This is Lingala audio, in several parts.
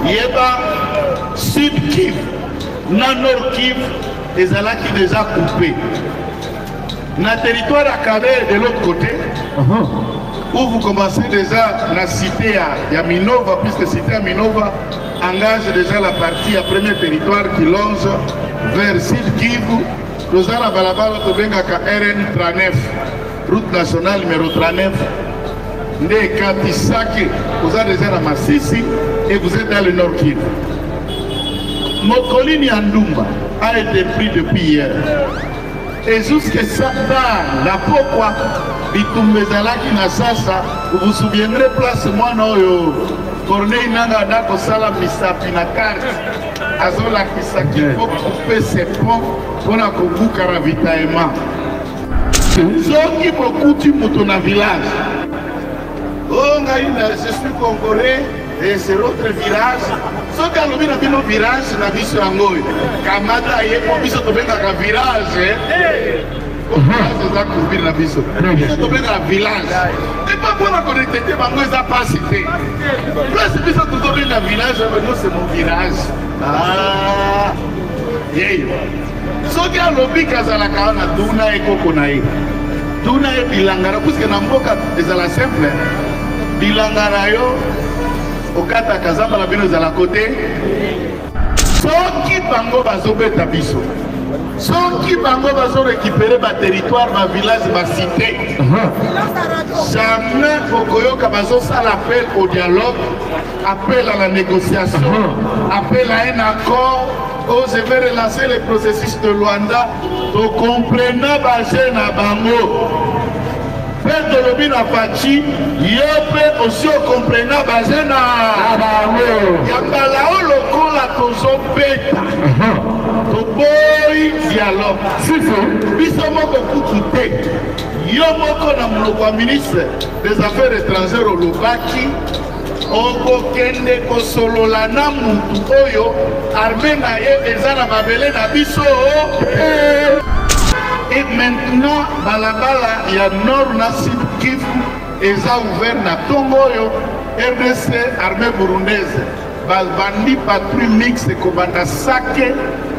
Yeba Sud Kivu na Nord Kivu ezalaki déjà coupé. Na territoire ya Kabere de l'autre côté, où vous commencez déjà la cité ya Minova, puisque cité ya Minova engage déjà la partie ya premier territoire qui longe vers Sud Kivu. Toza na balabala tobengaka RN 39, route nationale numéro 39, nde ekati Sake, oza déjà na Masisi et vous êtes dans le Nord Kivu. Mokolini ya Ndumba a été pris depuis hier. Et jusque ça, tard, na pokwa, bitumba ezalaki na Sasa, vous vous souviendrez place mwana oyo Corneille Nangaa na kosala misapi na carte, azolakisa qu'il faut couper ses ponts mpona kobuka ravitaillement. Soki bokuti moto na village, oh ngai na je suis congolais et c'est l'autre village, soki alobi na bino village na biso yango oyo, kamata ye mpo biso tobengaka village, village eza courbure na biso, biso tobengaka village epa mpona korepete bango eza mpasi te. Place biso tozobenga village, no c'est mon village. Ah, yeyo soki alobi kazalaka wana, tuna ye koko na ye, tuna ye bilanga na, puisque na mboka ezala simple, bilanga na yo okataka zamba na bino ezala kote. Soki bango bazobeta biso, soki bango bazorécupere baterritoire, bavillage, bacité, jamais okoyoka bazosala appel au dialogue, appel à la négociation, appel à un accord. Oh, je vais relancer le processus de Luanda. Tokomprena baje na bango mpe tolobi na Fatshi, yo mpe osi okomprena baje na bango ya mbala oyo lokola tozobeta, toboyi dialogue biso moko kutu te. Yo moko na monoko ya ministre des Affaires étrangères olobaki okokende kosolola na mutu oyo armée na ye eza na mabele na biso. Et maintenant balabala ya nord na Sud Kivu eza ouvert na ntongo oyo. RDC, armée burundaise babandi patrouille mixte kobanda Sake,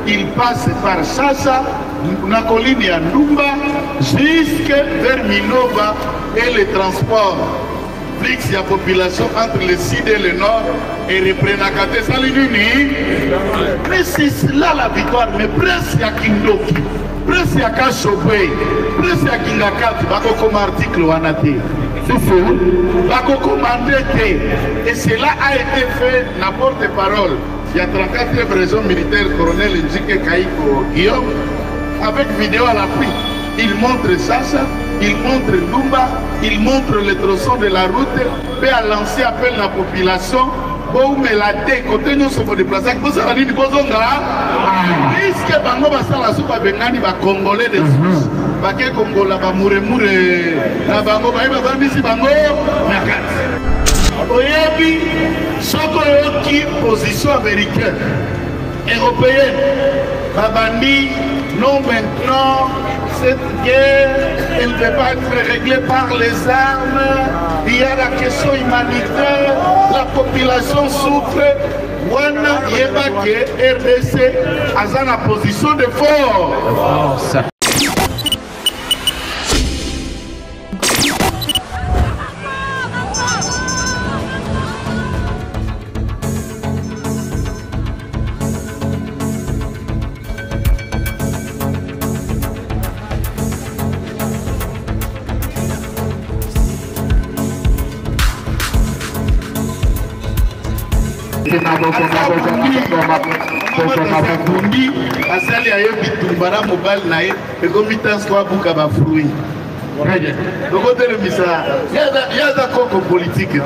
il passe par Sasa na colline ya Ndumba jusque vers Minova, et le transport fixe ya population entre le sud et le nord et reprenaka te. Esali nini? Mais c'est cela la victoire. Mais presse ya kindoki, presse ya Kashobwe, presse ya Kingakati bakokoma article wana te, bakokoma nde te. Et cela a été fait na porte-parole ya 34e région militaire, colonel Njike Kaiko Guillaume, avec vidéo à l'appui. Il montre Sasa, il montre Ndumba, il montre le tronçon de la route mpe alancé appel na population: boumela te, kote nyonso bodéplaçaki, bosala nini, bozonga, puisque bango basala so babengani bacongolais de souche, bake kongola bamuremure na bango, baye bavandisi bango na kati. Oyebi, soki oyoki position américaine, européenne, babandi: non, maintenant cette guerre, elle ne peut pas être réglée par les armes, il y a la question humanitaire, la population souffre. Wana yeba ke RDC aza na position de force. Abundi, asali aye bitumba na mobali na ye, ekomi tanso abuka bafruit. Tokotelemisa ye, aza koko politique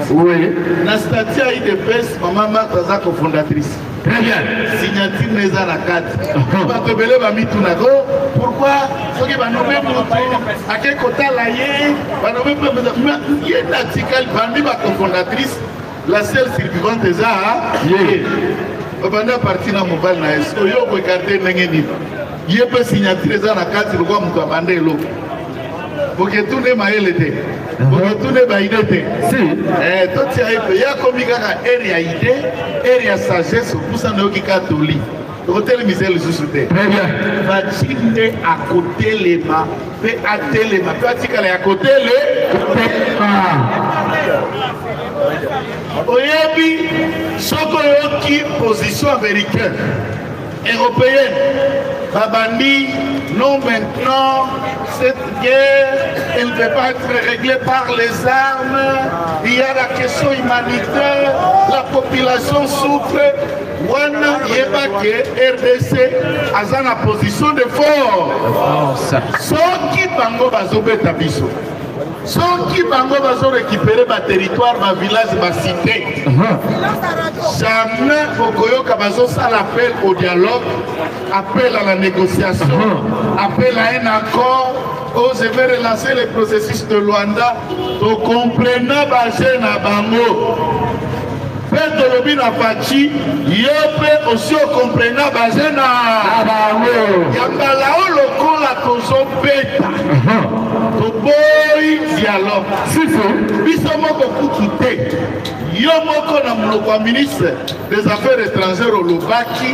na statut ya UDPS. Mama Marthe aza cofondatrice. Très bien. Signature na eza na kati. Bato ebele bamitunaka pourquoi soki banome moto ake kotala ye, banome ye nde atikali parmi bacofondatrice, la seule survivante eza ye. Babanda parti na mobali na ye, oyo okoécarter ndenge nini? Ye mpe signature eza na kati lokola moto abanda eloko. Boketsu nde mayele te, Boketsu nde ba idée te. Eh, totia ye mpe ye akomi kaka ere ya idée, ere ya sagesse, opusa nayoki kaka toli. Tokotelemisa ye lisusu te. Fatshi nde akotelema mpe atelema mpe atikala ya kotele. Oyebi soki oyoki position américaine, européenne, babandi non, maintenant cette guerre, elle ne peut pas être réglée par les armes, il y a la question humanitaire, la population souffre. Wana yeba ke RDC aza na position de force. Soki bango bazobeta biso, soki bango bazo récupérer ba territoire, ba village, ba cité, jamais okoyoka bazosala appel au dialogue, appel à la négociation, appel à un accord. Oh, je vais relancer le processus de Luanda. Tocomprena baje na bango mpe tolobi na Fatshi, yo mpe osi ocomprena baje na bango. Ya mbala oyo lokola tozobeta, toboyi dialogue. Biso moko kutu te, yo moko na monoko ya ministre des Affaires étrangères olobaki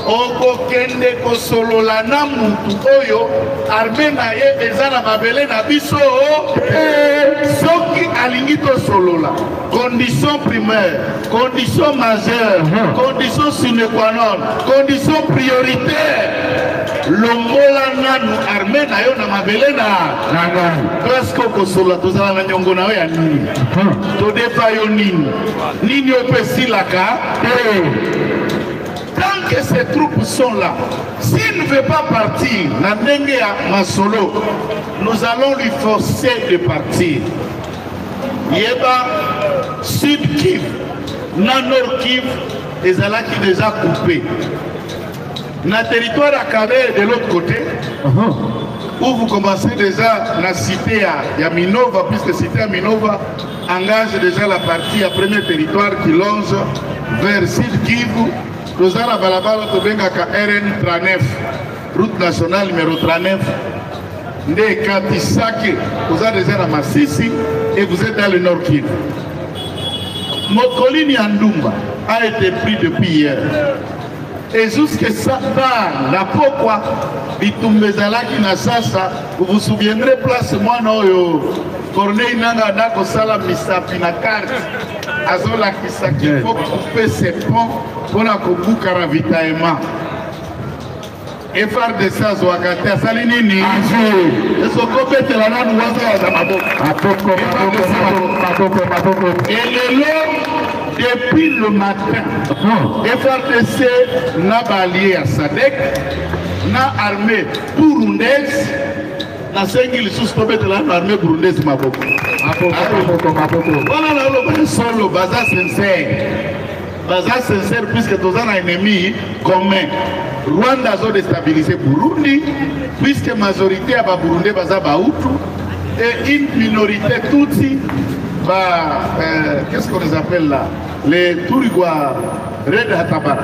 okokende kosolola na mutu oyo arme na ye eza na mabele na biso. Soki alingi tosolola, condition primaire, condition majeure, condition sine qua non, condition prioritaire, longola nanu arme na yo na mabele na na ngai. Parce que okosolola, tozala na nyongo na yo ya nini? Todefa yo nini? Nini oyo mpe esilaka te? Tant que ces troupes sont là, s'il ne veut pas partir, na ndenge ya masolo, nous allons lui forcer de partir. Yeba, Sud Kivu na Nord Kivu ezalaki déjà coupé. Na territoire ya Kabere, de l'autre côté, où vous commencez déjà la cité ya Minova, puisque cité ya Minova engage déjà la partie ya premier territoire qui longe vers Sud Kivu. Toza na balabala tobengaka RN 39, route nationale numéro 39 nde ekati Sake. Toza déjà na Masisi et vous êtes dans le Nord Kivu. Mokolini ya Ndumba a été pris depuis hier et jusque ça tard na pokwa bitumba ezalaki na Sasa. Vous vous souviendrez, place mwana oyo Corneille Nanga na kosala misapi na carte, azolakisa qu'il faut couper ces ponts mpona kobuka ravitaillement. FARDC azwaka te, asali nini? Esokobetela nanu waza maboko. Maboko, maboko, maboko, maboko. Elelo, depuis le matin, FARDC na baallié ya SADC na armée burundaise. Nasengi lisusu tobetela nanu armée burundaise maboko. Maboko, maboko, maboko. Wana naloba solo, baza sincère, baza sincère, puisque toza na ennemi commun. Rwanda azodéstabiliser Burundi, puisque majorité ya Baburundais baza Bahutu et une minorité Tutsi, ba qu'est-ce qu'on les appelle là, les Turigwa, Red Hatabara,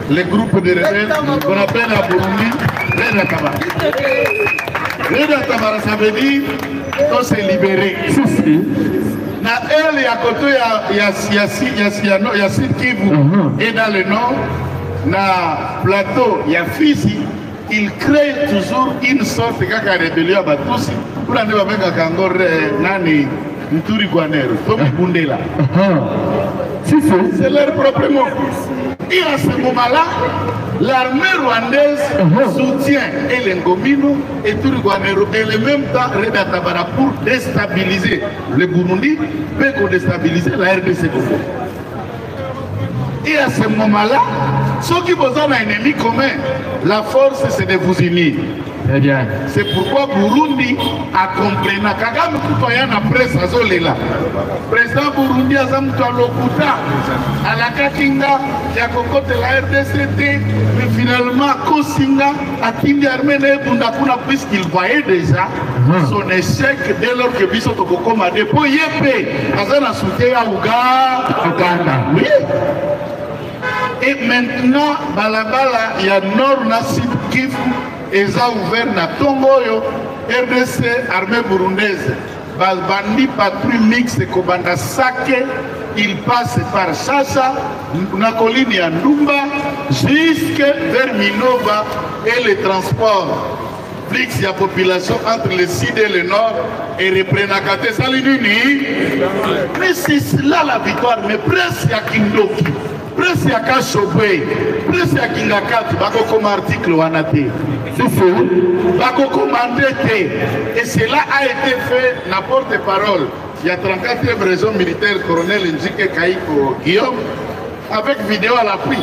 les groupes de rebelles qu'on appelle à Burundi Red Hatabara. Red Hatabara, ça veut dire on s'est libéré. Na ele ya koto ya Sud Kivu et dans le nord, na plateau ya Fizi, il crée toujours une sorte kaka ya rébellion ya Batusi kuna nde babengaka yango nani, Nturi Gwanero to Bundela. C'est leur propre mot. Et à ce moment-là, l'armée rwandaise soutient Elengomino et Turigwanero et le même temps Red Tabara pour déstabiliser le Burundi, pour déstabiliser la RDC Congo. Et à ce moment-là, ceux qui ont un ennemi commun, la force, c'est de vous unir. Très bien. C'est pourquoi Burundi a compris. Na Kagame kutu aya na presse azolela. Président Burundi aza moto ya lokuta. Alakaki nga ya kokotela RDC te, mais finalement akosi nga, atindi armée na ebunda kuna, puisqu'il voyait déjà son échec dès lors que biso tokokoma de po ye mpe aza na soutien ya Uganda. Oui. Et maintenant, balabala ya nord na Sud Kivu eza ouvert na ntongo oyo. RDC armée burundaise babandi patrouille mixte kobanda Sake, il passe par Sasa na colline ya Ndumba jusque vers Minova et le transport fixe ya population entre le sud et le nord et reprenaka te esali nini. Mais c'est cela la victoire. Mais presse ya kindoki, presse ya Kashobwe, presse ya Kingakati bakokoma article wana te, bakokomande te. Et cela a été fait na porte-parole ya 34e région militaire, colonel Njike Kaiko Guillaume, avec vidéo à l'appui.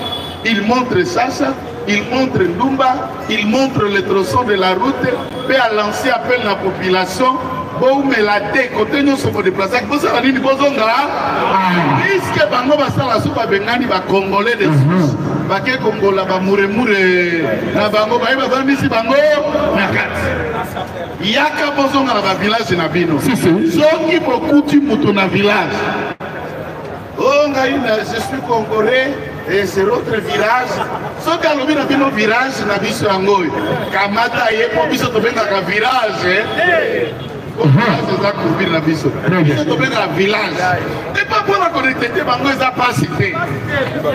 Il montre Sasa, il montre Ndumba, il montre le tronçon de la route, mpe alancé appel na population: boumela te, kote nyonso bodéplaçaki, bosala nini, bozonga, puisque bango basala so babengani bacongolais de souche, bake kongola bamuremure na bango, baye bavandisi bango na kati. Yaka, bozonga na bavillage na bino. Soki bokuti moto na village: "Oh, ngai na je suis congolais et c'est notre village", soki alobi na bino village na biso yango oyo, kamata ye, mpo biso tobengaka village, village eza courbure na biso, biso tobengaka village epa mpona korespecter bango eza pasi te.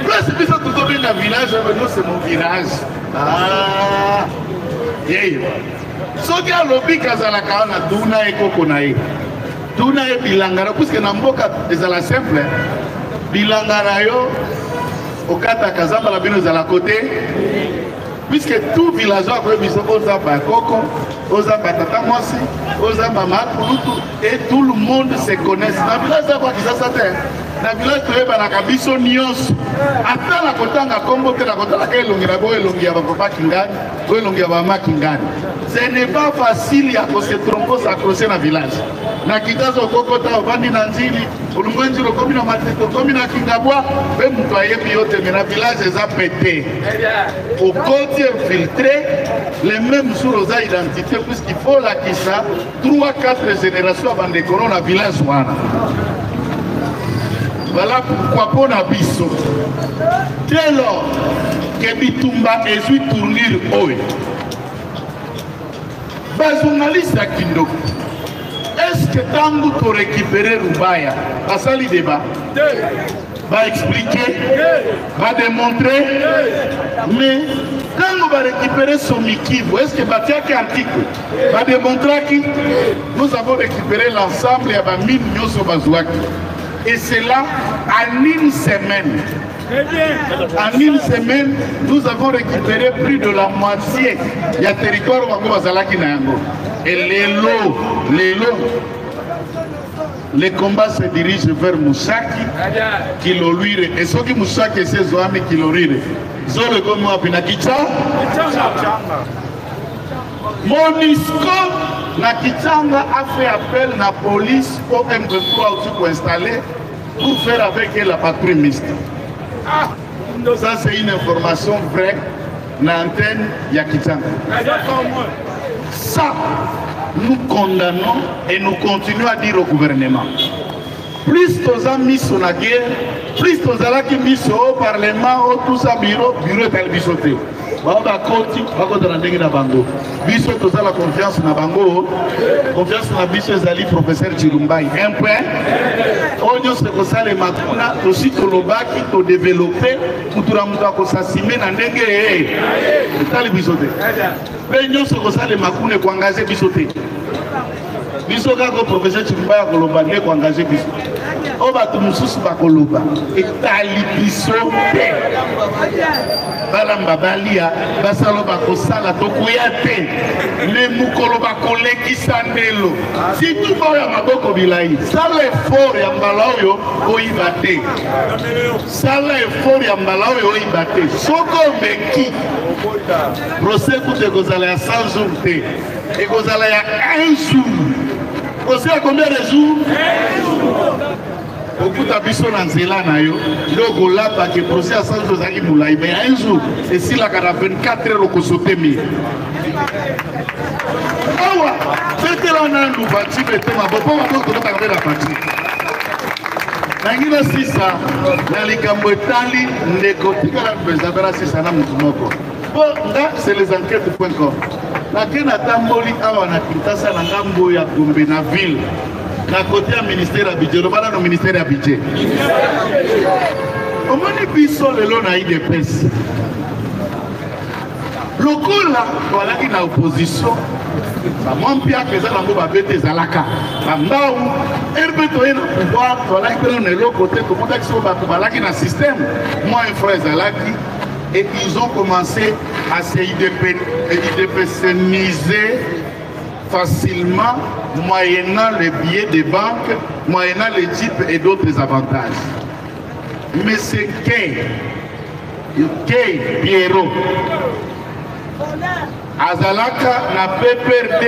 Place biso tozobenga village, no, c'est mon village. Ah, yeyo. Soki alobi kazalaka wana, tuna ye koko na ye, tuna ye bilanga na, puisque na mboka ezala simple, bilanga na yo okataka zamba na bino ezala kote, puisque tout villageois akoyebi biso oza bakoko, oza batata mwasi, oza bamakulutu, et tout le monde se connaisse na village. Akwa Kisasa te, na village toyebanaka biso nyonso, ata na kotanga nkombo te, na kotalaka elongi na bo, elongi ya bapapa kingani, o elongi ya bamama kingani. Ce n'est pas facile ya kose tromper, s'accrocher na village. Na Kinshasa okokota, ovandi na Njili, olungwe Njili, okomi na Matete, okomi na Kingabwa, mpe moto ayebi yo te. Me na village eza pete, okoti infiltré, le même jour oza identité, puisqu'il faut lakisa 3 4 génération ya bandeko na village wana. Voilà pourquoi mpo na biso, dès lors ke bitumba ezwi tournure oyo, bajournaliste ya kindoki, est-ce ntango torécupérer Rubaya, basali débat, baexpliquer, badémontrer? Mais ntango barécupérer Somikivu, est ce que batiaki article, badémontraki nous avons récupéré l'ensemble ya bamine nyonso bazwaki? Et cela en une semaine. En une semaine, nous avons récupéré plus de la moitié ya territoire bango bazalaki na yango. Et lelo, lelo le combat se dirige vers Mushaki, Kilolwire. Et soki Mushaki esi ezwami, Kilolwire, zolo ekomi wapi? Na Kicha. MONUSCO na Kichanga a fait appel na police au M23 aussi pour installer, pour faire avec elle la patrouille mixte. Ça, c'est une information vraie na antenne ya Kichanga. Ça, nous condamnons et nous continuons à dire au gouvernement: plus toza miso na guerre, plus tozalaki miso au parlement, au tout ça, bureau, bureau etali biso te. Bao bakoti, bakota na ndenge na bango. Biso toza la confiance na bango, confiance na biso ezali professeur Chilumbai, un point. Oyo nyonso ekosalema kuna, tosi tolobaki, todévelopper, mutu na moto akosasime na ndenge etali biso te. Mpe nyonso ekosalema kuna ekoengager biso te. Biso kaka professeur Chilumbai akoloba nde ekoengager biso. Oyo bato mosusu bakoloba etali biso te. Balamba, balia, basala bakosala, tokoya te. Me mokolo bakolekisa ndelo, surtout baoyo ya maboko bilai, sala effort ya mbala oyo oyiba te. Sala effort ya mbala oyo oyiba te. Soki omeki, procès kuta ekozala ya 100 jours te, ekozala ya 1 jour. Procès ya combien de jours? Okuta biso na nzela na yo nde okolapake. Procès ya 100 jours ezalaki molai, mais ya un jour esilaka na 24 heures, okosote mire awa. Betela nanu bati bete maboko, maboko tobetaka mpe na pati nangi. Nasisa na likambo etali ndeko, tikala mpenza mpe nasisa na motu moko. Mpo nga, c'est les enquêtes.com. Nake natamboli awa na Kinshasa na ngambo ya Gombe na ville na kote ya ministère ya budget. Loba nano ministère ya budget. Omoni biso lelo na UDPS lokola toalaki na opposition, bamwa mpiaka eza nango babete ezalaka bambau rp. Toye na pouvoir, toalaki mpe na eloko te. Tokutaki soko bato balaki na système, mwa infra ezalaki et ils ont commencé à se idpcniser facilement moyennant les billets de banque, moyennant les types et d'autres avantages. Mais c'est Kay, Kay Pierrot, azalaka na PPRD,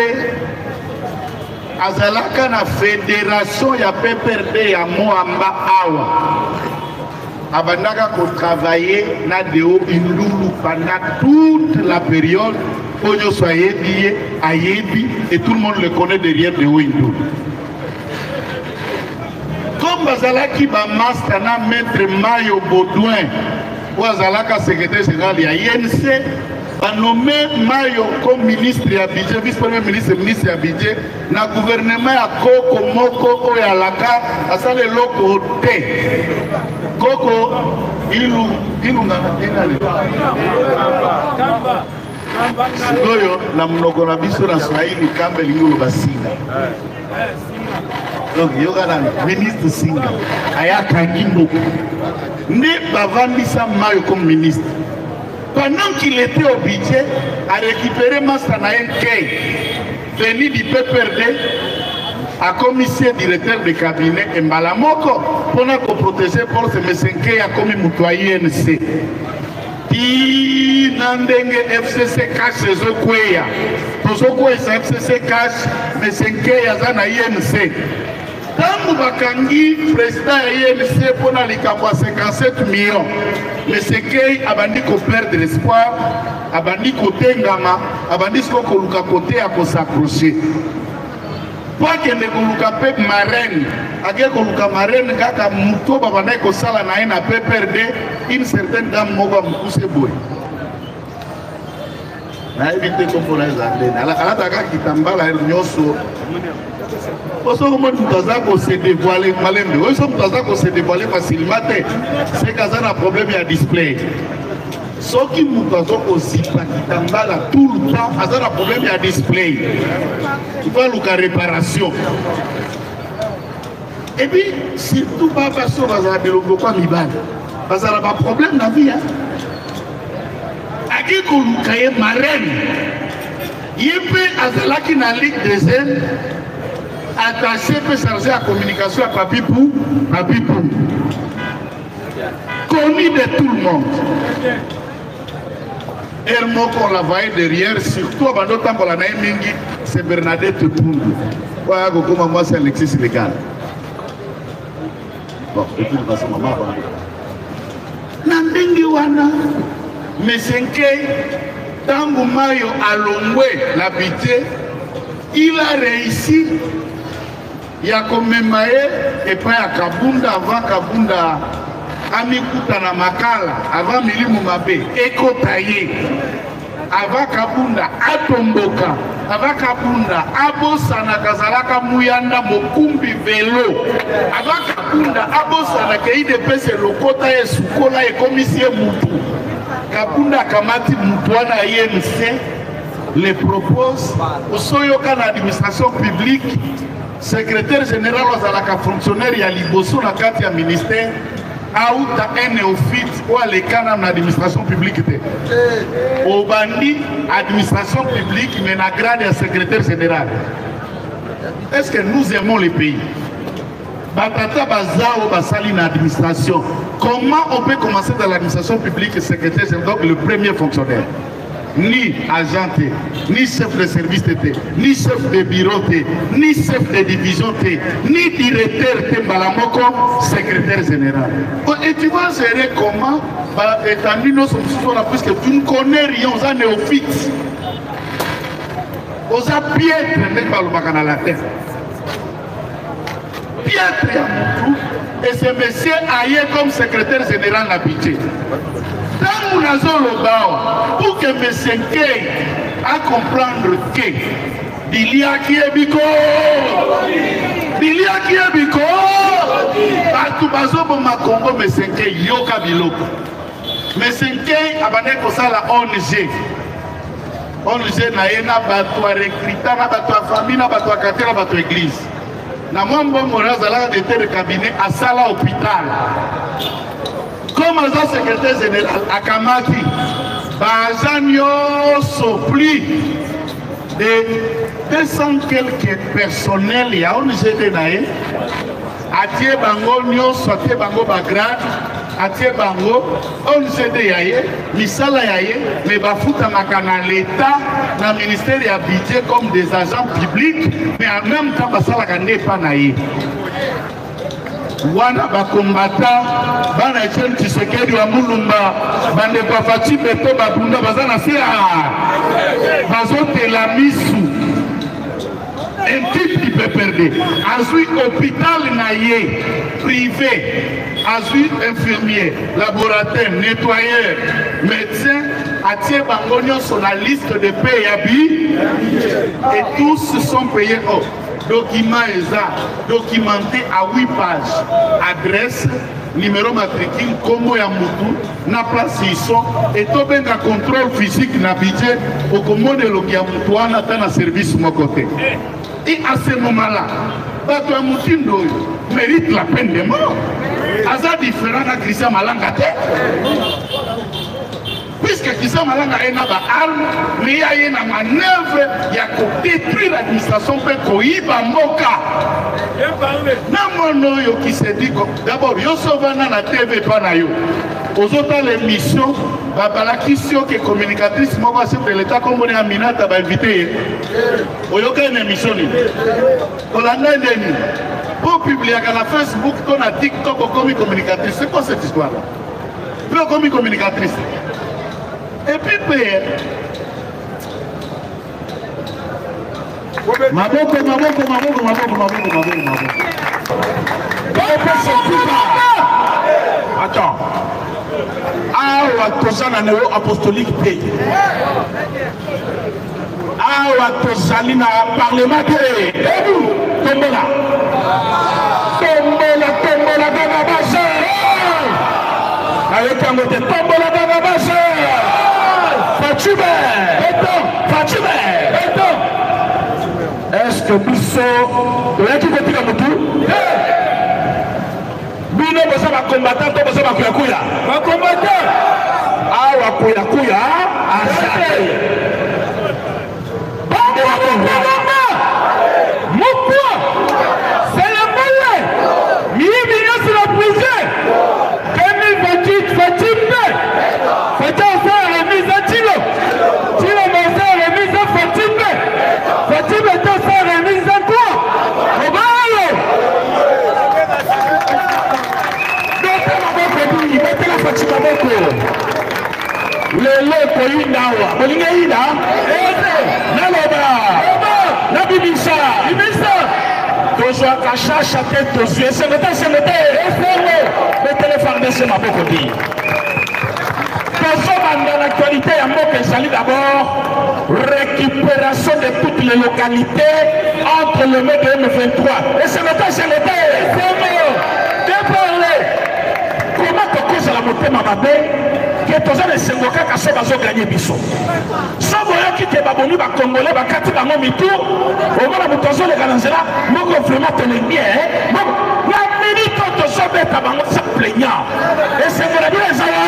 azalaka na fédération ya PPRD ya Moamba awa. Abandaka kotravailler na Deo Indulu pendant toute la période oyo nyonso ayebi ye, ayebi, et tout le monde le connaît derrière Deo Indulu. Comme bazalaki bamaster na maître Mayo Baudouin oyo azalaka secrétaire général ya INC, banome Mayo comme ministre ya budget, vice premier ministre, ministre ya budget na gouvernement ya koko moko oyo alaka asala eloko te, koko ilu ilungana tenale. Sikoyo na monoko na biso na Swahili, kamba elingi oloba singa. Donc yoka nano, ministre singa ayakangi mboka nde bavandisa Mayo comme ministre. Pendant qu'il était au budget, a récupéré masta na ye Nkei venu du PPRD, akomisi ye directeur de cabinet embala moko mpona koprotéger force. Mesenkei akomi moto ya UNC ti na ndenge FCC cash ezokweya, tozokweyisa FCC cash. Mesenkei aza na UNC. Ntango bakangi président ya UNC mpona likambo ya 57 millions, Mesekei abandi koperdre espoir, abandi kotengama, abandi siko koluka kote ya kos'accrocher mpo akende koluka mpe marraine. Ake koluka marraine kaka moto babandaki kosala na ye na PPRD, une certaine dame moko ya mokuse boye, nayebi te kombo na eza ndeni, alataka kitambala nyonso. Po soki omoni moto aza kose dévoiler malembe oyo, so moto aza kose dévoiler facilement te, seke aza na problème ya display. Soki moto aza kozipa kitambala tout le temps, aza na problème ya display, il faut aluka réparation. Et puis surtout basi oyo bazala bilongo kwa mibali, bazala baproblème na vie. Ake koluka ye marraine, ye mpe azalaki na Ligue des Jeunes, attaché mpe chargé ya communication ya Papi Pou, Papi Pou connu de tout le monde. Heure moko on la voyait derrière, surtout abandi otambola na ye mingi, c'est Bernadette Pundu oyo aya kokóma mwasi Alexis Légal. Bon, de toute façon, mama bango na ndenge wana. Mesenke, ntango Mayo alongwe na budget, il a réussi ya komema ye epai ya Kabunda avant Kabunda amikuta na Makala, avant milimo mabe ekota ye, avant Kabunda atomboka, avant Kabunda abosanaka azalaka muyanda mokumbi velo, avant Kabunda abosanaka UDPS elokota ye, esukola, ekomisi ye mutu. Kabunda akamati mutu wana ya UNC, le propose. Osoyoka na administration publique, secrétaire général azalaka fonctionnaire ya liboso na kati ya ministère, auta un néophyte oyo aleka na administration publique te. Obandi administration publique mais na grade ya secrétaire général. Est-ce que nous aimons le pays? Batata baza oyo basali na administration, comment on peut commencer dans l'administration publique secrétaire général, donc le premier fonctionnaire, ni agent te, ni chef de service te, ni chef de bureau te, ni chef de division te, ni directeur te, mbala moko secrétaire général? Et tu vas gérer comment étendue nyonso mosusu wana, puisque tu ne connais rien, oza néophyte, oza piètre, ndenge balobaka na latin, piètre ya mutu. Et ce monsieur aye comme secrétaire général na budget. Ntango Nazoloba awa pour que monsieur Nkey a comprendre que biliaki ye biko biliaki ye biko bato bazoboma Congo. Monsieur Nkey, yoka biloko. Monsieur Nkey abandaki kosala ONG. ONG na ye na bato ya recruta, na bato ya famille, na bato ya quartier, na bato ya église. Na mwa mbongo na azalaka directeur de cabinet, asala hôpital. Comme aza secrétaire général, akamati baagent nyonso, plus de 200 quelques personnel ya ONGD na ye. Atie bango nyonso, atie bango bagrade, atie bango ONGD ya ye, misala ya ye, mais bafutamaka na l'État, na ministère ya budget, comme des agents publics, mais en même temps basalaka nde epa na ye. Wana bakombata bana Etienne Tshisekedi wa Mulumba, bandeko ya Fatshi Beto, babunda, baza na se, bazotela misu. Un type du PPRD azwi hôpital na ye privé, azwi infirmier, laborateur, nettoyeur, médecin, atie bango nyonso na liste de paie ya bi, et tous sont payés. Oh, document eza documenté à 8 pages: adresse, numéro matricule, kombo ya mutu na place iso. E tobenga contrôle physique na budget, okomona elongi ya mutu wana ata na service moko te. Et à ce moment là, bato ya motindo oyo mérite la peine de mort. Aza différent na Christian Malanga te, puisque Christian Malanga aye na baarme, mais ye aye na manœuvre ya kodétruire administration mpe koyiba mboka. Na mwana oyo qui se dit, d'abord yo so ovanda na TV epa na yo, ozotala émission, babalakisi yo ke communicatrice moko ya chef de l'État, komboni ya Minata, bainvite ye. Oyoka na émission nini? Kolanda ndeni mpo publiaka na Facebook to na TikTok, okomi communicatrice. C'est quoi cette histoire là mpe okomi communicatrice? Et puis mpe Maboko, maboko, maboko, maboko, maboko, maboko, maboko. Attends, awa toza na néo apostolique te, awa tozali na parlement te. Tombola, tombola, tombola kaka base. Nayoki yango te. Tombola kaka base. Fatshi Béton, Fatshi Béton. Est-ce que biso toyaki kotika motu? Bino boza bacombattant to boza bakuyakuya? Bacombattant. Awa kuyakuya aza te. Mokwa Selembele, miyibi nyonso na prison. 2028, Fatshi mpe Fatshi osala remise a Tshilo, Tshilombo osala remise a Fatshi mpe Fatshi Béton osala remise a toi Obalo. Beta maboko mingi, betela Fatshi maboko. Lelo ekoyinda awa, bolingi eyinda? Naloba, nabimisa, tozwaka shasha te, tozwi esengo te, esengo te, esengo. Betele FARDC maboko te. Tozobanda na actualité ya mboka, ezali d'abord récupération de toutes les localités entre le mains de M23. Esengo te, esengo te, esengo deparle. Koma tokozala motema mabe ke toza na esengo kaka so bazoganye biso? So boyoki te, babomi bakongole, bakati bango mitu. Omona moto azoleka na nzela moko, vraiment tolengi na minute oyo tozobeta bango sa plaignant. Esengo na bino ezala?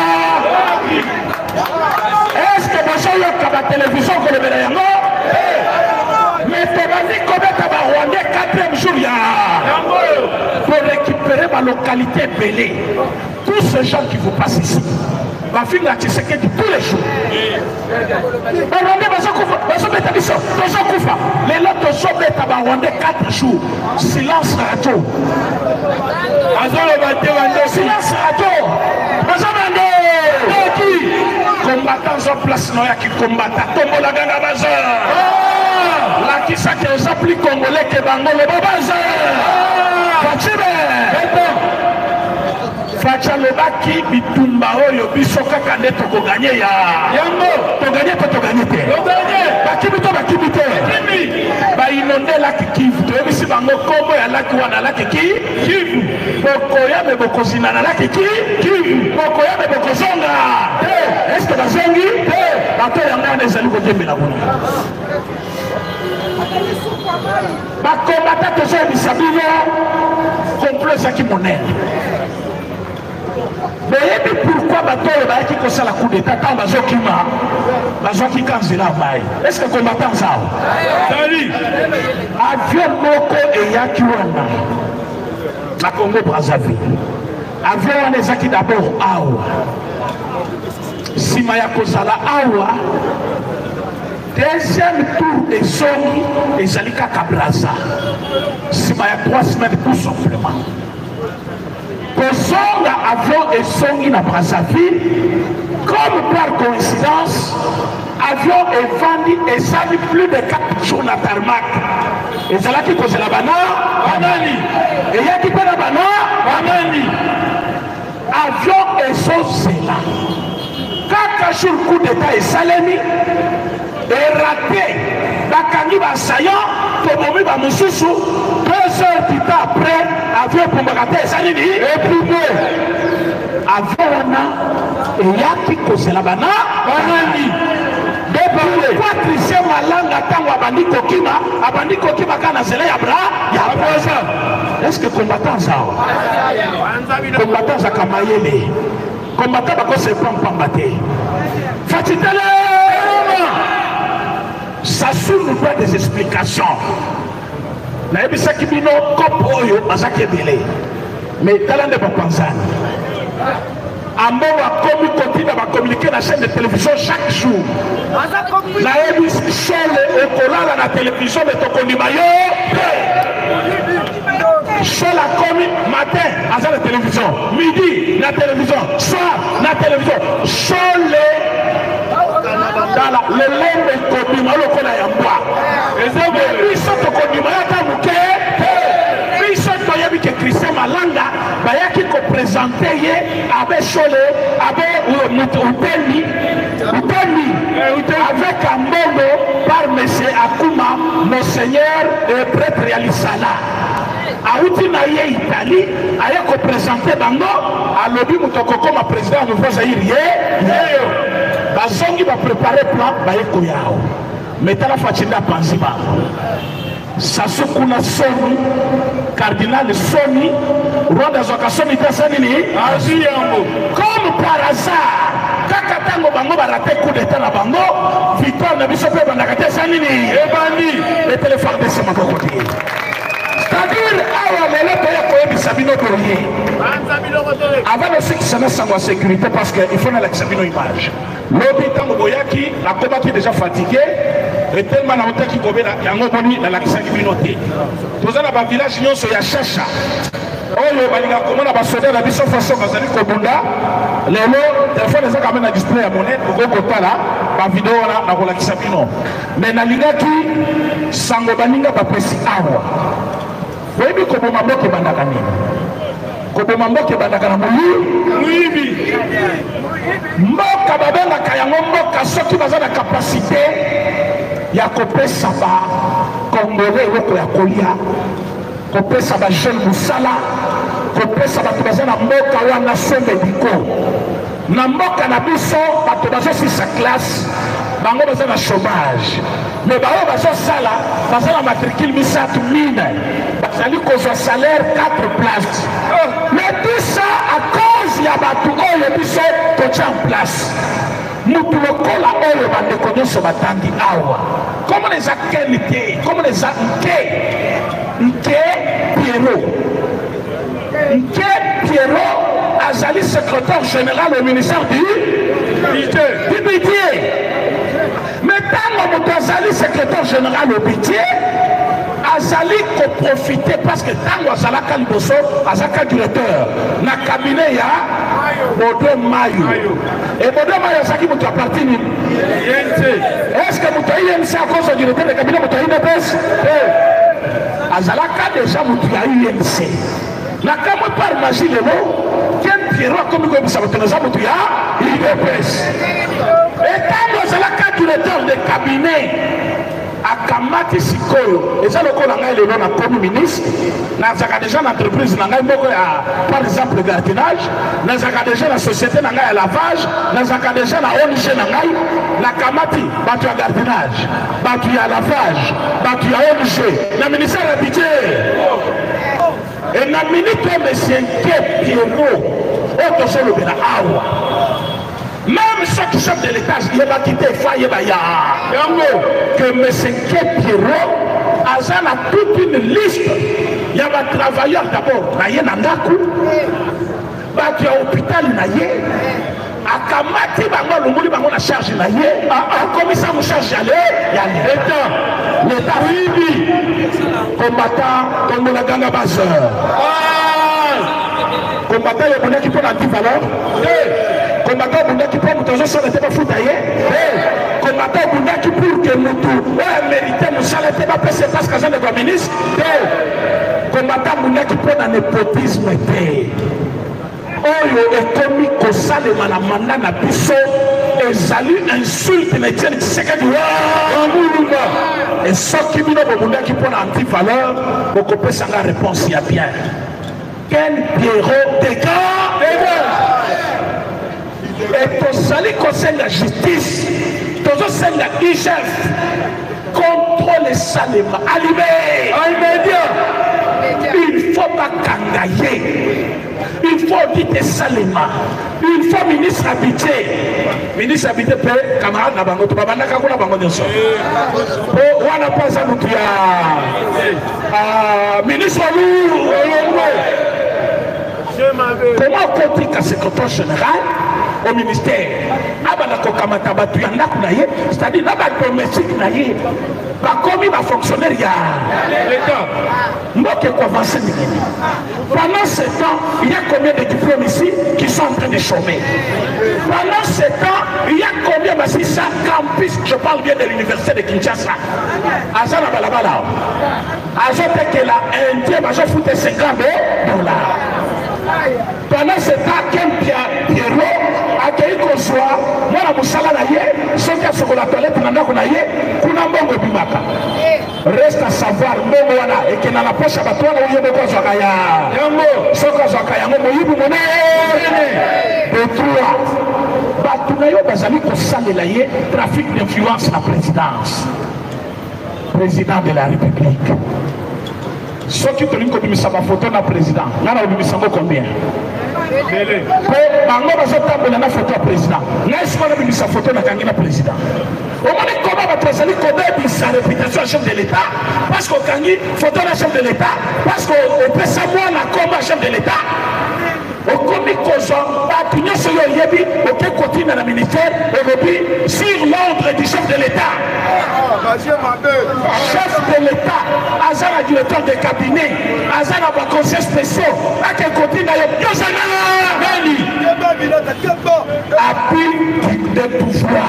Est-ce bozoyoka batelevizio kolobela yango? Mais tobandi kobeta barwandais quatrième jour ya pour récupérer balocalité ebele. Tous ces gens qui vous passent ici bafinga Tshisekedi tous les jours, barwandais bazokufa, bazobeta biso, tozokufa. Lelo tozobeta barwandais 4 jours, silence radio. Azoloba te bando. Silence radio. Bazobande combattant zo place na oyaki combattant. Tombolaka na baza, lakisaki oza plus congolais ke bango. Loba baza Fatshi Béton. Fatshi alobaki bitumba oyo biso kaka nde tokoganye ya yango. Toganye to toganye te? Bakimi to bakimi te? Bainonde laki Kivu, toyebisi bango kombo ya laki wana, laki ki Kivu. Bokoya me bokozina na laki ki Kivu, bokoya me bokozonga te. Eske bazongi te? Bato yango wana ezali kodiembela kuna. Bakombata, tozoyebisa bino, complot ezalaki monene. Boyebi pourquoi bato oyo bayaki kosala coup d'état, ntango bazokima, bazwaki ka nzela ya mai? Est ce que combattant awa avion moko eyaki wana na Congo Brazzaville? Avion wana ezaki d'abord awa. Nsima ya kozala awa, deuxième tour ezongi, ezali kaka Braza nsima ya 3 semaines tout simplement. Kozonga, avion ezongi na Brazzaville. Comme par coïncidence, avion evandi, esali plus de 4 jours na tarmac, ezalaki kozela bana banani, eyaki mpe na bana banani. Avion ezozela kaka jour coup d'état esalemi, erate, bakangi basayan, tobomi bamosusu. 2 heures du temps après, avion epumbaka te, eza nini? Epumbe. Avion wana eyaki kozela bana banani? Pourquoi Christian Malanga, ntango abandi kokima, abandi kokima kaka na nzela ya bra ya Braza? Est ce que combattant awa, combattant azaka mayele? Combattant bakosepampamba te. Fatitele Sassou nous doit des explications. Nayebisaki bino, cope oyo bazaki ebele, mais tala nde bapanzani. Ambongo akomi kotinda bacommuniqué na chaîne de télévision chaque jour. Nayebi sole okolala na télévision, me tokondima yo te. Sole akomi matin aza na télévision, midi na télévision, soir na télévision. Sole, tala lolombo ekobima lokola ya mbwa. Biso tokondima yo ata moke te. Biso toyebi ke Christian Malanga bayaki koprésenter ye abbé Shole, abbé Utembi, Utembi avec Ambongo par monsieur Akuma, monseigneur et prêtre ya Lisala. Awuti na ye Italie, aye koprésenter bango, alobi moto akokoma président ya nouveau Zaïre ye yeyo. Bazongi, baprépare plan, baye koyao. Mais tala, Fatshi nde apanzi bango. Sassou kuna soni, cardinal soni, Rwanda azwaka soni te, asa nini? Azwi yango. Comme par hasard, kaka ntango bango barate coup d'état na bango, victoire na biso mpe ebandaka te, esa nini? Ebandi. Etele FARDC maboko te. C'est-à-dire awa lelo toya koyebisa bino boye, avant nosikisa na sango ya sécurité, parce que il faut nalakisa bino image. Lobi ntango boyaki, nakomaki déjà fatigué etelema, nautaki kobela yango, moni nalakisaki bino te. Toza na bavillage nyonso ya Shasha oyo balingaka komona basoda na biso façon bazali kobunda. Lelo telefone eza quand même na display ya monene, okoki kotala bavideo wana nakolakisa bino. Mais nalingaki sango baninga bapesi awa. Boyebi koboma mboka ebandaka nini? Koboma mboka ebandaka na moyibi. Mboka babengaka yango mboka soki baza na capacité ya kopesa bacongolais eloko ya kolia, kopesa bajeune mosala, kopesa bato baza na mboka wana soins médicaux. Na mboka na biso, bato bazosisa classe, bango baza na chômage, mais baoyo bazosala baza na matricule misato, mine, bazali kozwa salaire 4 places. Mais tout ça à cause ya bato oyo biso totya en place. Mutu lokola oyo bandeko nyonso batangi awa, komona eza keni te, komona eza Nke Nke Piero. Nke Piero azali secrétaire général au ministère du budget. Mais ntango moto azali secrétaire général au budget, azali koprofite, parce que ntango azalaka liboso, azalaka directeur na cabinet ya Baudouin Mayo. E Baudouin Mayo azalaki moto ya parti nini? Est ce que moto ya UNC akozwa directeur de cabinet moto ya UDPS? Azalaka déjà moto ya UNC. Na kamwe, par magie, lelo Ken Pierrot akomi koyebisa bato naza moto ya UDPS. Etango azalaka directeur de cabinet akamati sikoyo eza lokola ngai lelo nakomi ministre nazalaka deja na entreprise na ngai moko ya par exemple gardiennage nazalaka deja na société na ngai ya lavage nazalaka deja na ong na ngai nakamati bato ya gardiennage bato ya lavage bato ya ong na ministère ya budget e na minute oyo monsieur Nke Pierrot oyo tozolobela awa même soki chef de l'état yebaki te fo ayeba ya yango que monsieur Nke Pierrot aza na toute une liste ya batravailleur d'abord na ye na ndako bato ya hôpital na ye akamati bango alongoli bango na charge na ye akomisa yango charge ya ya leta leta oyibi combattant tombola ganga base combattant yo obundaki mpo na antivaleur te combattant obundaki mpo moto azosala te bafuta ye te combattant obundaki pour ke motu oyo amerite mosala te bapesa ye parce que aza ndeko ya ministre te combattant abundaki mpo na nepotisme te Oyo ekomi kosalema na mandat na biso ezali insulte na Etienne Tshisekedi wa Mulumba. Et soki bino bobundaki mpo na anti-valeur, bokopesa nga réponse ya bien. Quel Pierrot dégage! Et tozali kosenga justice, tozosenga IGF contrôle esalema alime immédiat. Il faut bakanga ye. Il faut audit esalema. Il faut ministre ya budget. Ministre ya budget mpe camarade na bango to babandaka kuna bango nyonso. Po wana mpo aza motu ya ah, ministre Olongo. Comment okotika secrétaire général au ministère abanda kokamata bato ya ndako na ye c'est-à-dire na badomestique na ye bakomi bafonctionnaire ya l'État mboka ekoavanse ndenge nini Pendant ce temps, il y a combien de diplômes ici qui sont en train de chômer? Pendant ce temps, il y a combien basisa campus, je parle bien de l'université de Kinshasa. Aza na balabala. Azotekela indien bazofuta 50 dollars. Pendant ce temps, Ken Pierrot akei kozwa mwana mosala na ye soki asokola toilette na ndako na ye kuna mbongo ebimaka. Reste à savoir mbongo wana ekenda na poche ya bato wana oyo moko azwaka ya yango soki azwaka yango moyibi monene de trois bato na yo bazali kosalela ye trafic d'influence na présidence président de la république soki tolingi kobimisa bafoto na président ngai nakobimisa yango combien mpo bango bazotambola na foto ya président ngai sikoyo nabimisa foto nakangi na président omoni koma bato bazali kobebisa réputation ya chef de l'état parce que okangi foto na chef de l'état parce que opesa mwana kombo ya chef de l'état okomi kozwa bato nyonso oyo oyebi oke kotinda na ministère olobi sur l'ordre du chef de l'état chef de l'état aza na directeur de cabinet aza na baconseil spéciaux ake kotinda yo yozana nani appui de pouvoir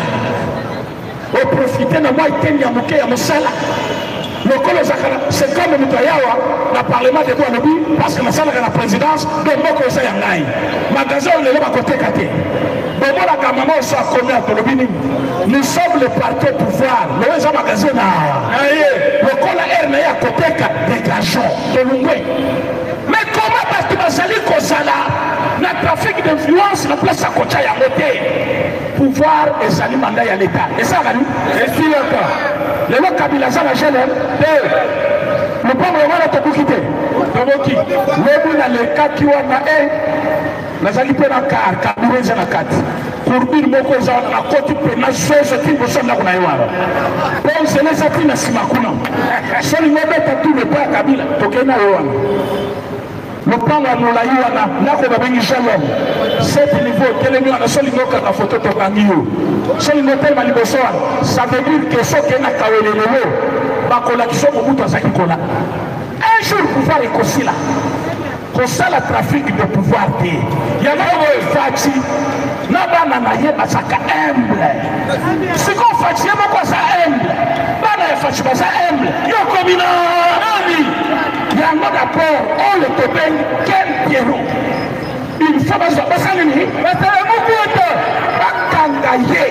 oprofite na mwa eteni ya moke ya mosala lokola ozalaka na c'est comme moto ayawa na parlement debout alobi parce que nasalaka na présidence donc moko eza ya ngai magasin oyo lelo bakoteka te bomonaka mama oso akomi atolobi nini nous sommes le parti au pouvoir lelo eza magasin na ye lokola ere na ye akoteka dégageons tolungwe mais comment bato bazali kozala na trafic d'influence na place ya kotya yango te pouvoir ezali mandat ya leta esalaka nini esilaka lelo kabila aza na jeune te lopango yango wana tobuki te toboki lobi nalekaki wana e nazali mpe na kar kabila eza na kati courbure moko eza wana nakoti mpe na zozo ti liboso ya ndako na ye wana mpo nzela eza ti na nsima kuna solingo obeta tour epai ya kabila tokei na ye wana Lopango ya molayi wana ndako babengi shalom sept niveau otelemi wana so olingi okanga foto tokangi yo so olingi otelema liboso wana ça veut dire que soki okei na kawele lelo bakolakisa mobutu azalaki kola un jour pouvoir ekosila kosala trafic de pouvoir te yango oyo Fatshi na bana na ye bazalaka humble sikoyo Fatshi ye moko aza humble bana ya Fatshi baza humble yo okomi na nani yango d'apport oyo tobengi Ken Pierrot. Il faut bazwa basala nini? Basala mokuta. Bakanga ye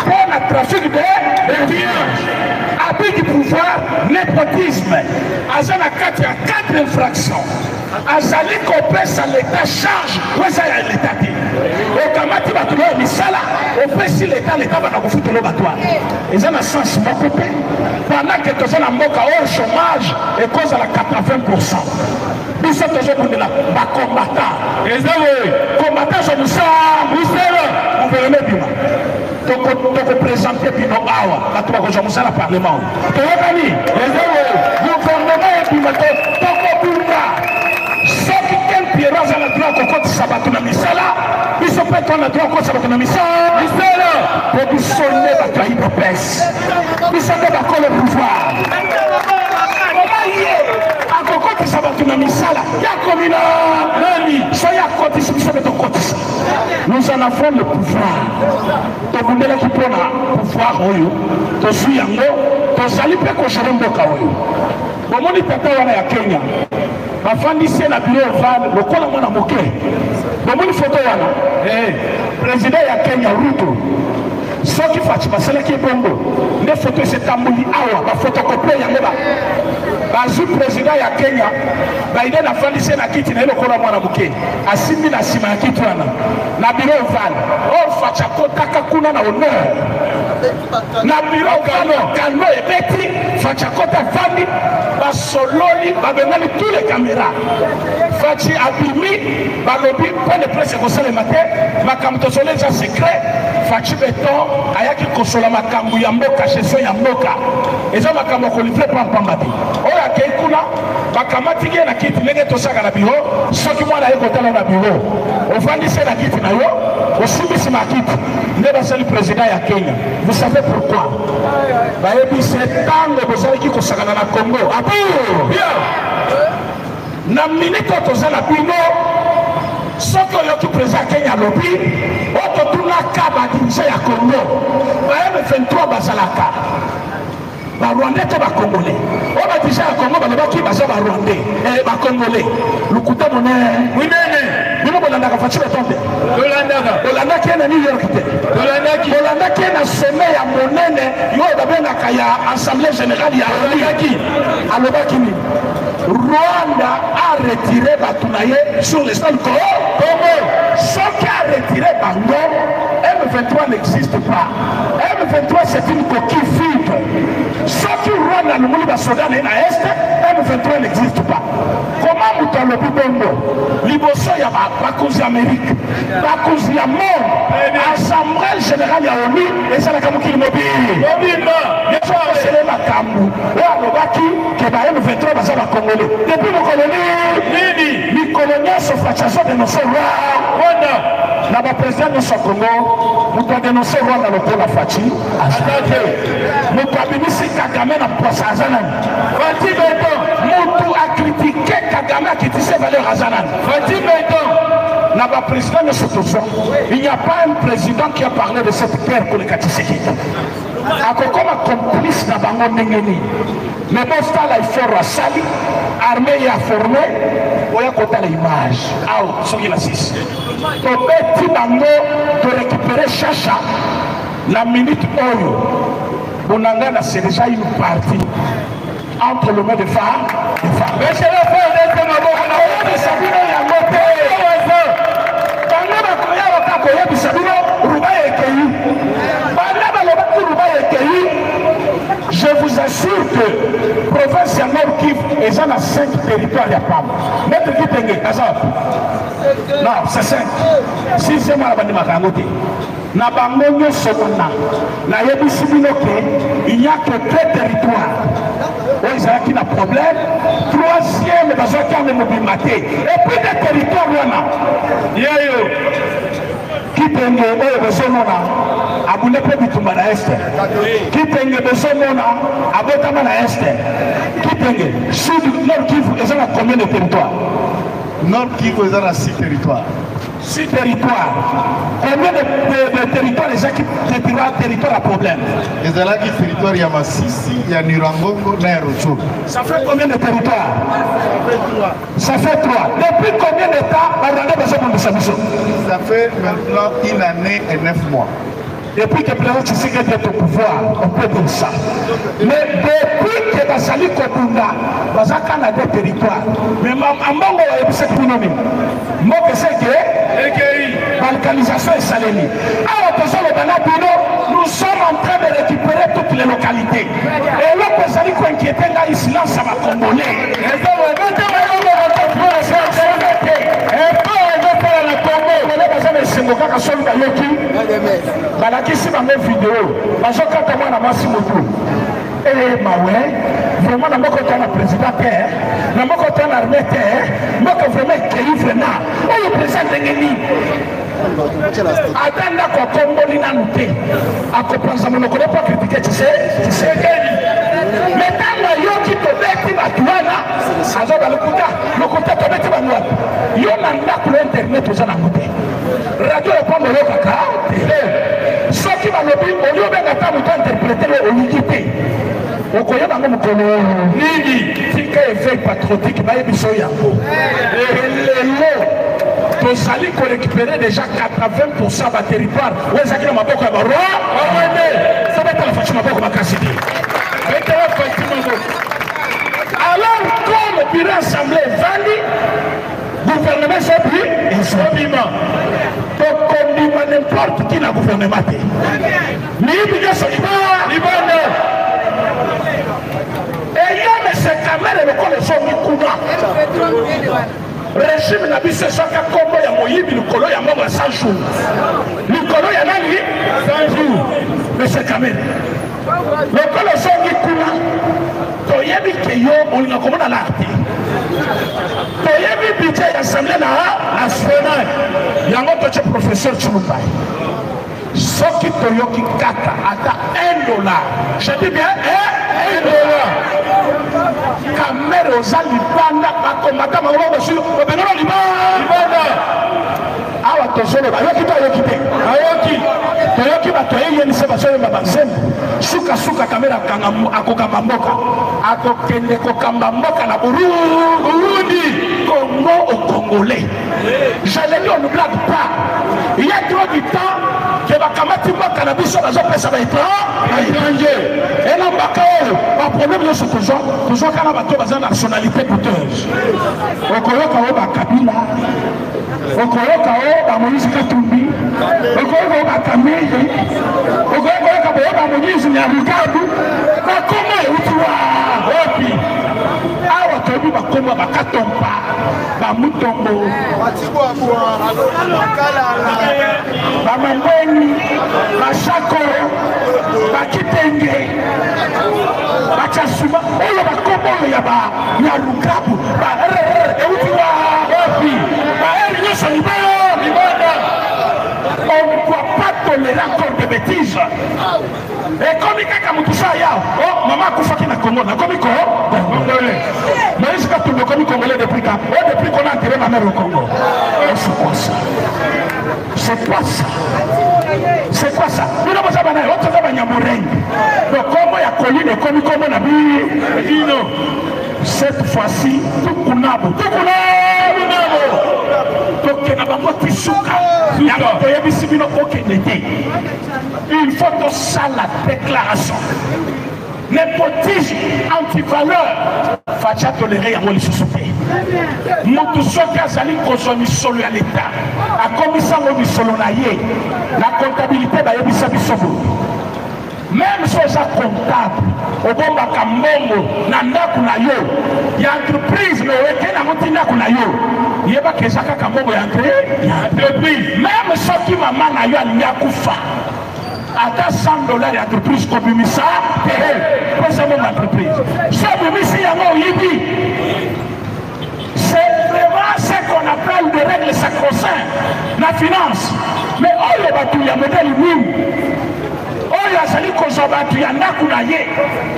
mpo na trafic de influence, abus du pouvoir, népotisme. Aza na kati ya 4 infractions. Azali kopesa leta charge oyo eza ya leta te. Okamati bato nayo misala, opesi leta, leta banda kofutelo bato wana, eza na sens moko te. Pendant que toza na mboka oyo chômage ekozala 80%, biso tozobundela bacombattant. Eza boye. Combattant zo mosala. Mosala. Gouvernement ebima, tokopresente bino awa bato bakozwa mosala. Parlement oyo toyokani, eza boye. Gouvernement ebima, tokobunda. Soki Ken Piero aza na droit kokotisa bato na misala, biso mpe to na droit kokotisa bato na misala. Misala. Po biso nde bato ya UDPS, biso nde bakolo pouvoir. Koma ye akokotisa bato na misala ya komina nani? Soki akotisi, biso mpe tokotisa. Nous en avons le pouvoir. Tobundelaki mpona pouvoir oyo, tozwi yango, tozali mpe kogérer mboka oyo. Bomoni tata wana ya Kenya, bafandisi ye na bureau ovale lokola mwana moke. Bomoni foto wana? Président ya Kenya Ruto, soki Fatshi basalaki ye bongo nde foto esi etamboli awa, bafotokopie yango. Bazwi président ya Kenya Biden, afandisi ye na kiti na ye lokola mwana moke, asimbi na nsima ya kiti wana na bureau ovale. Or Fatshi akotaka kuna na honneur na bureau ovale. Kano ebeti, Fatshi akota, afandi, basololi, babengani tous les caméras. Fatshi abimi, balobi point de presse ekosalema te, makambo tosoli eza secret. Fatshi Béton ayaki kosola makambo ya mboka, gestion ya mboka, eza makambo ya kolivrer pampamba te. Oyo akei kuna, bakamati ye na kiti ndenge tosaka na biro. Soki mwana aye kotala na biro, ofandisi ye na kiti na yo, osimbi nsima ya kiti. Nde basali président ya Kenya. Vous savez pourquoi? Bayebisi ntango bozalaki kosakana na Congo abu bien. Na minute oyo toza na bino, soki oyoki président ya Kenya alobi oyo, totunaka badirigeants ya Congo, ba M23 bazalaka Barwandais to Bacongolais? Oyo badirigeants ya Congo balobaki baza Barwandais, Bacongolais. Lokuta monene. Monene. Bino bolandaka Fatshi Béton te? Tolandaka. Bolandaki ye na New York te? Tolandaki. Bolandaki ye na sommet ya monene oyo babengaka ya Assemblée générale ya Tolandaki. Alobaki nini? Rwanda a retiré bato na ye sur le sol Congo. Soki a retiré bango, M23 n'existe pas. M23, c'est une coquille vide. Soki Rwanda alongoli basoda na ye na Est, M23 n'existe pas. Comment moto alobi bongo liboso ya bakonzi ya Amérique, bakonzi ya monde? Assemblée générale ya ONU ezalaka mokili mobimba. Nyonso makambo oyo alobaki ke ba M23 baza Bacongolais depuis mokolo nini? Mikolo nyonso Fatshi azodénoncer Rwanda. Na baprésident nyonso ya Congo, moto adénoncer Rwanda lokola Fatshi aza te. Moto abimisi Kagame na posa aza nani? Fatshi Béton. Moto acritiquer Kagame, akitisi valeur, aza nani? Fatshi Béton. Na baprésident nyonso tozwa, il n'y a pas un président qui a parlé de cette guerre koleka Tshisekedi. Akokoma complice na bango ndenge nini? Mais bosala effort, asali armée ye aformer. Oya kotala image awa, soki na 6 tobeti bango, torécupérer Shasha. Na minute oyo, Bunagana, c'est déjà une partie entre le main de phare de phare. Monsieur le frère, maboko. Nakoyebisa bino yango te. Bango bakoya baka koyebisa bino Rubaya ekei. Banda balobaki Rubaya ekei, je vous assure que province ya Nord Kivu eza na 5 territoire ya pamba. Maître Kitenge aza wapi? Non, c'est 5, sixième wana bandimaka yango te. Na bango nyonso wana, nayebisi bino ke il n'y a que deux territoires oyo ezalaki na problème. Troisième, bazwaki yango mobimba te. Et puis de territoire wana yeyo. Kitenge oyo bozomona abunde mpe bitumba na Est. Kitenge bozomona abotama na Est. Kitenge, Sud, Nord Kivu eza na combien de territoire? Nord Kivu eza na 6 territoire. Six territoires. Combien de, de, de territoires ezalaki territoire, territoire ya problème? Ezalaki territoire ya Masisi, ya Nyiragongo na ya Rutshuru. Ça fait combien de territoires? Ça fait trois. Depuis combien de temps ba Rwandais bazobundisa biso? Ça fait maintenant une année et 9 mois. Depuis que président Tshisekedi est au pouvoir, on peut dire ça. Mais depuis que bazali kobunda, bazaka na deux territoires. Mais ambongo bayebisaki bino nini? Mboka eseke ekei. Balkanisation esalemi. Awa tozoloba na bino, nous sommes en train de récupérer toutes les localités. Eloko ezali koinquiéter ngai, silence ya bacongolais. Ezosala na Congo. Baza na esengo kaka soki bayoki balakisi bango video bazokata mwana mwasi motu. E mawe, vraiment, na mboka ota na président te, na mboka ota na armée te, mboka vraiment ekei. Vraiment, oyo président ndenge nini? Ata ndako akomboli nanu te, akopanza monoko ne po acritiquer Tshisekedi. Mais ntango ayoki tobeti bato wana, azoba lokuta, lokuta. Tobeti bango wapi? Yo na ndako na internet oza nango te, radio opamba oyokaka te. Soki balobi oli obenga ata moto interpréter yo, olingi te. Okoyeba yango mokolo nini? Tika éveil patriotique, bayebi so yango. Lelo tozali korécupérer déjà 80 baterritoire oyo ezalaki na maboko ya baroi Barwandais. Sobetala Fatshi maboko makasi te. Betela Fatshi maboko. Alors, comme bureau assemblée evandi, gouvernement ezobi ezobima, tokondima n'importe qui na gouvernement te. Miyibi nyonso libanda. Eya mese Kamerhe, lokola ezongi kuna, régime na biso ezwaka nkombo ya moyibi likolo ya mbongo ya 100 jours. Likolo ya nani? 100 jours. Mese Kamerhe, lokola ozongi kuna, toyebi ke yo olinga komona lar te. Toyebi budget ya assemblée na nationale yango totie professeur Tshilumbayi. Soki toyoki kaka ata 1 dollar, je dis bien 1 dollar, Kamerhe oza libanda. Bakombata bango bakosi obengana libanda. Awa tozoloba, ayoki to ayoki te? Ayoki. Toyoki bato ayeyenisa, bazoyemba banzembo. Sukasuka Kamerhe akokamba mboka, akokende kokamba mboka na Burundi. Congo au Congolais, je le dis, on ne blague pas. Il y a trop du temps ke bakamati mboka na biso, bazopesa baétranger. Ena mbaka oyo baproblème nyonso tozwaka na bato baza nationalité douteuse. Okoyoka oyo bakabila, okoyoka oyo bamoïse Katumbi, okoyoka oyo baKamerhe, okoyoka boyo bamoïse Nyarugabu. Bakombo euti wapi? Awa toyebi bakombo ya bakatompa, bamutombo, bamamboni, bashako, bakitenge, bachasuma. Oyo bakombo oyo ya Nyarugabu euti wapi? Baere nyonso libanda. On ne doit pas tolérer encore de bêtises. Ekomi kaka motu so aya o mama akufaki na Congo, nakomi ko Congolais. Moïse Katumbi okomi Congolais depuis quand? O depuis qu'on a enterré ma mère au Congo. C'est quoi ça? C'est quoi ça? C'est quoi ça? Bino boza bana oyo toza Banyamurenge. Donc kombo ya colline ekomi kombo na bino. Cette fois-ci tukunabo, tukunabo nabo, tokenda bango ti suka. Yango toyebisi bino, okende te. Il faut tosala déclaration. Népotisme, antivaleur, Fatshi atoléré yango lisusu te. Motu soki azali kozwa misolo ya leta, akomisango misolo na ye, na comptabilité bayebisa biso boye: même so oza comptable, obombaka mbongo na ndako na yo ya entreprise, mais oyeke nango ti ndako na yo, yebaka eza kaka mbongo ya entreprise. Même soki mama na yo alingi akufa, ata 100 dollar ya entreprise kobimisa te, mpo eza mbongo ya entreprise. So obimisi yango, oyibi. C'est vraiment ce qu'on appelle des règles sacro-saintes na finance. Mais oyo bato ya modèle nini oyo azali kozwa bato ya ndako na ye,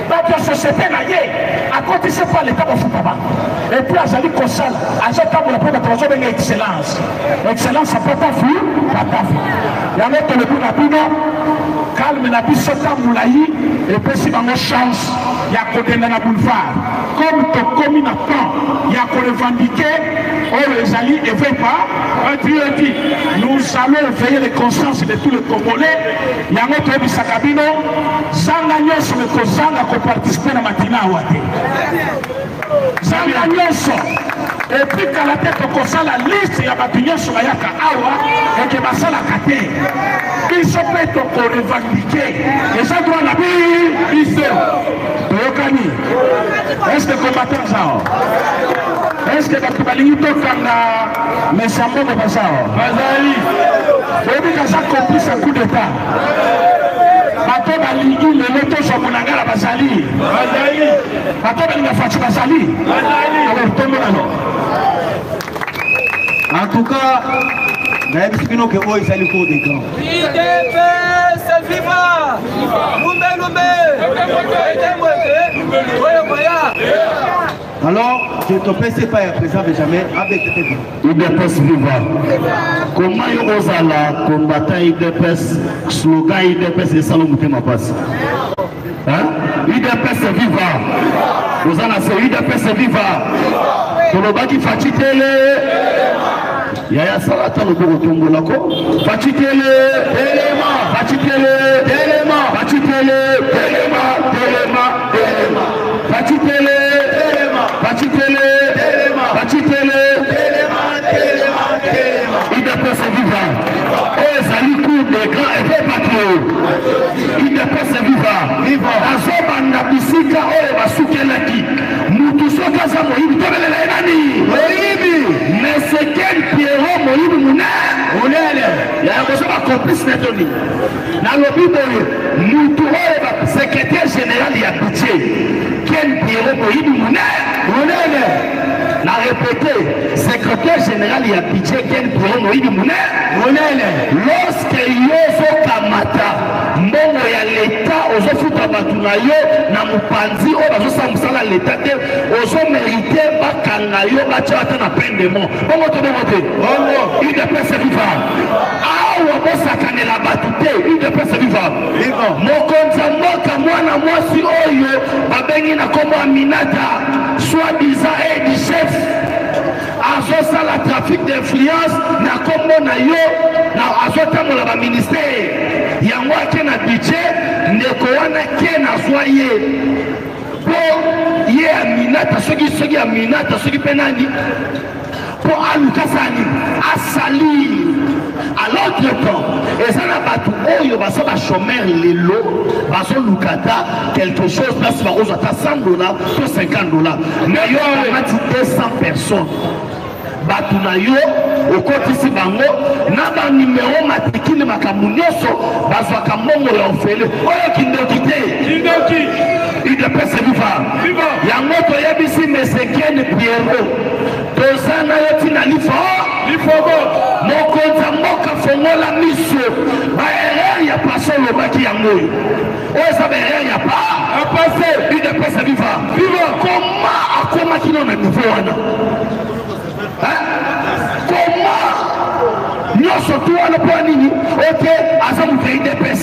bato ya société na ye, akotisi mpo leta bafuta bango? Et puis azali kosala, azotambola mpo bato bazobenga excellence. Excellence patafu, patafu. Yango tolobi na bino, calme na biso ta molai epesi bango chance ya kokenda na boulevard. Comme tokomi na temps ya korevendiquer oyo ezali éveil pa patriotique, nous allons éveiller les consciences de tous les Congolais. Yango toyebisaka bino, zanga nyonso me kozanga koparticipe na matina awa te, zanga nyonso. Et puis kala te tokosala liste ya bato nyonso bayaka awa eke basalaka te, biso mpe tokorevendike, eza droit na biso. Toyokani? Est-ce que combattant aza? Est-ce que bato balingi tokanga mesa mbongo baza? Bazali. Oyebi kaza complice ya coup d'état. Bato balingi lelo tozwa Monangala bazali. Bato balinga Fatshi bazali. Alors tomonano. En tout cas, nayebisi bino ke oyo ezali cour des grands. UDPS viva! Lumbe lumbe! Mwete mwete! Oyo koya! Alors, je te pèse pas à présent Benjamin avec tes UDPS viva. Comment yo ozala combattant UDPS, slogan UDPS esala motema pasi? Hein? UDPS viva. Ozala se UDPS viva. Tolobaki Fatshi tele. Yaya sala ata loboko tombola ko. Fatshi tele. Telema. Fatshi tele. Telema. Fatshi tele. Telema. Telema. Telema. Fatshi tele. Telema. Fatshi tele. Telema. Fatshi tele. Telema. Telema. Telema. UDPS viva. Oyo ezali cour de grand éveil patriote. UDPS viva. Nazobanda bisika oyo basukelaki mutu soki aza moyibi tobelela ye nani? Moyibi. Mesekel Pierrot moyibi munene. Munene. Ya kozo ba complice na toni. Nalobi boye mutu oyo ba secrétaire général ya budget Ken Pierrot moyibi munene. Munene. Na répété, secrétaire général ya budget Ken Pierrot moyibi munene. Munene. Lorsque yo ozokamata mbongo ya leta ozofuta bato na yo na mopanzi oyo bazosala mosala ya leta te, ozomerite bakanga yo batya ata na peine de mort. Bongo to bongo te? UDPS viva. Awa bosakanela bato te. UDPS viva. Mokonzi ya mboka mwana mwasi oyo babengi na kombo Aminata, soi-disant aide chef, azosala trafic d'influence na kombo na yo, na azotambola ba ministère yango ake na budget. Ndeko wana ke nazwa ye po ye Aminata, soki soki Aminata soki mpe nani, po aluka sani asali. À l'autre temps, eza na bato oyo baza ba chômeur lelo, bazoluka ata quelque chose place bakozwa ata 100 $ to 50 $, mais yo okamati 200 personnes, bato na yo okotisi bango na banimero matricule, makambo nyonso, bazwaka mbongo ya ofele. Oyo kindoki te? Kindoki. UDPS viva. Yango toyebisi Mesekene Pierrot, toza na yo ntina lifo lifobo. Mokonzi ya mboka, fongola miso. Baerreur ya passé olobaki yango oyo, oyo eza baerreur ya pa ya passé. UDPS viva. Koma akomaki no na niveau wana? Koma nyonso tu wana mpo nini? Ok, aza moto ya UDPS,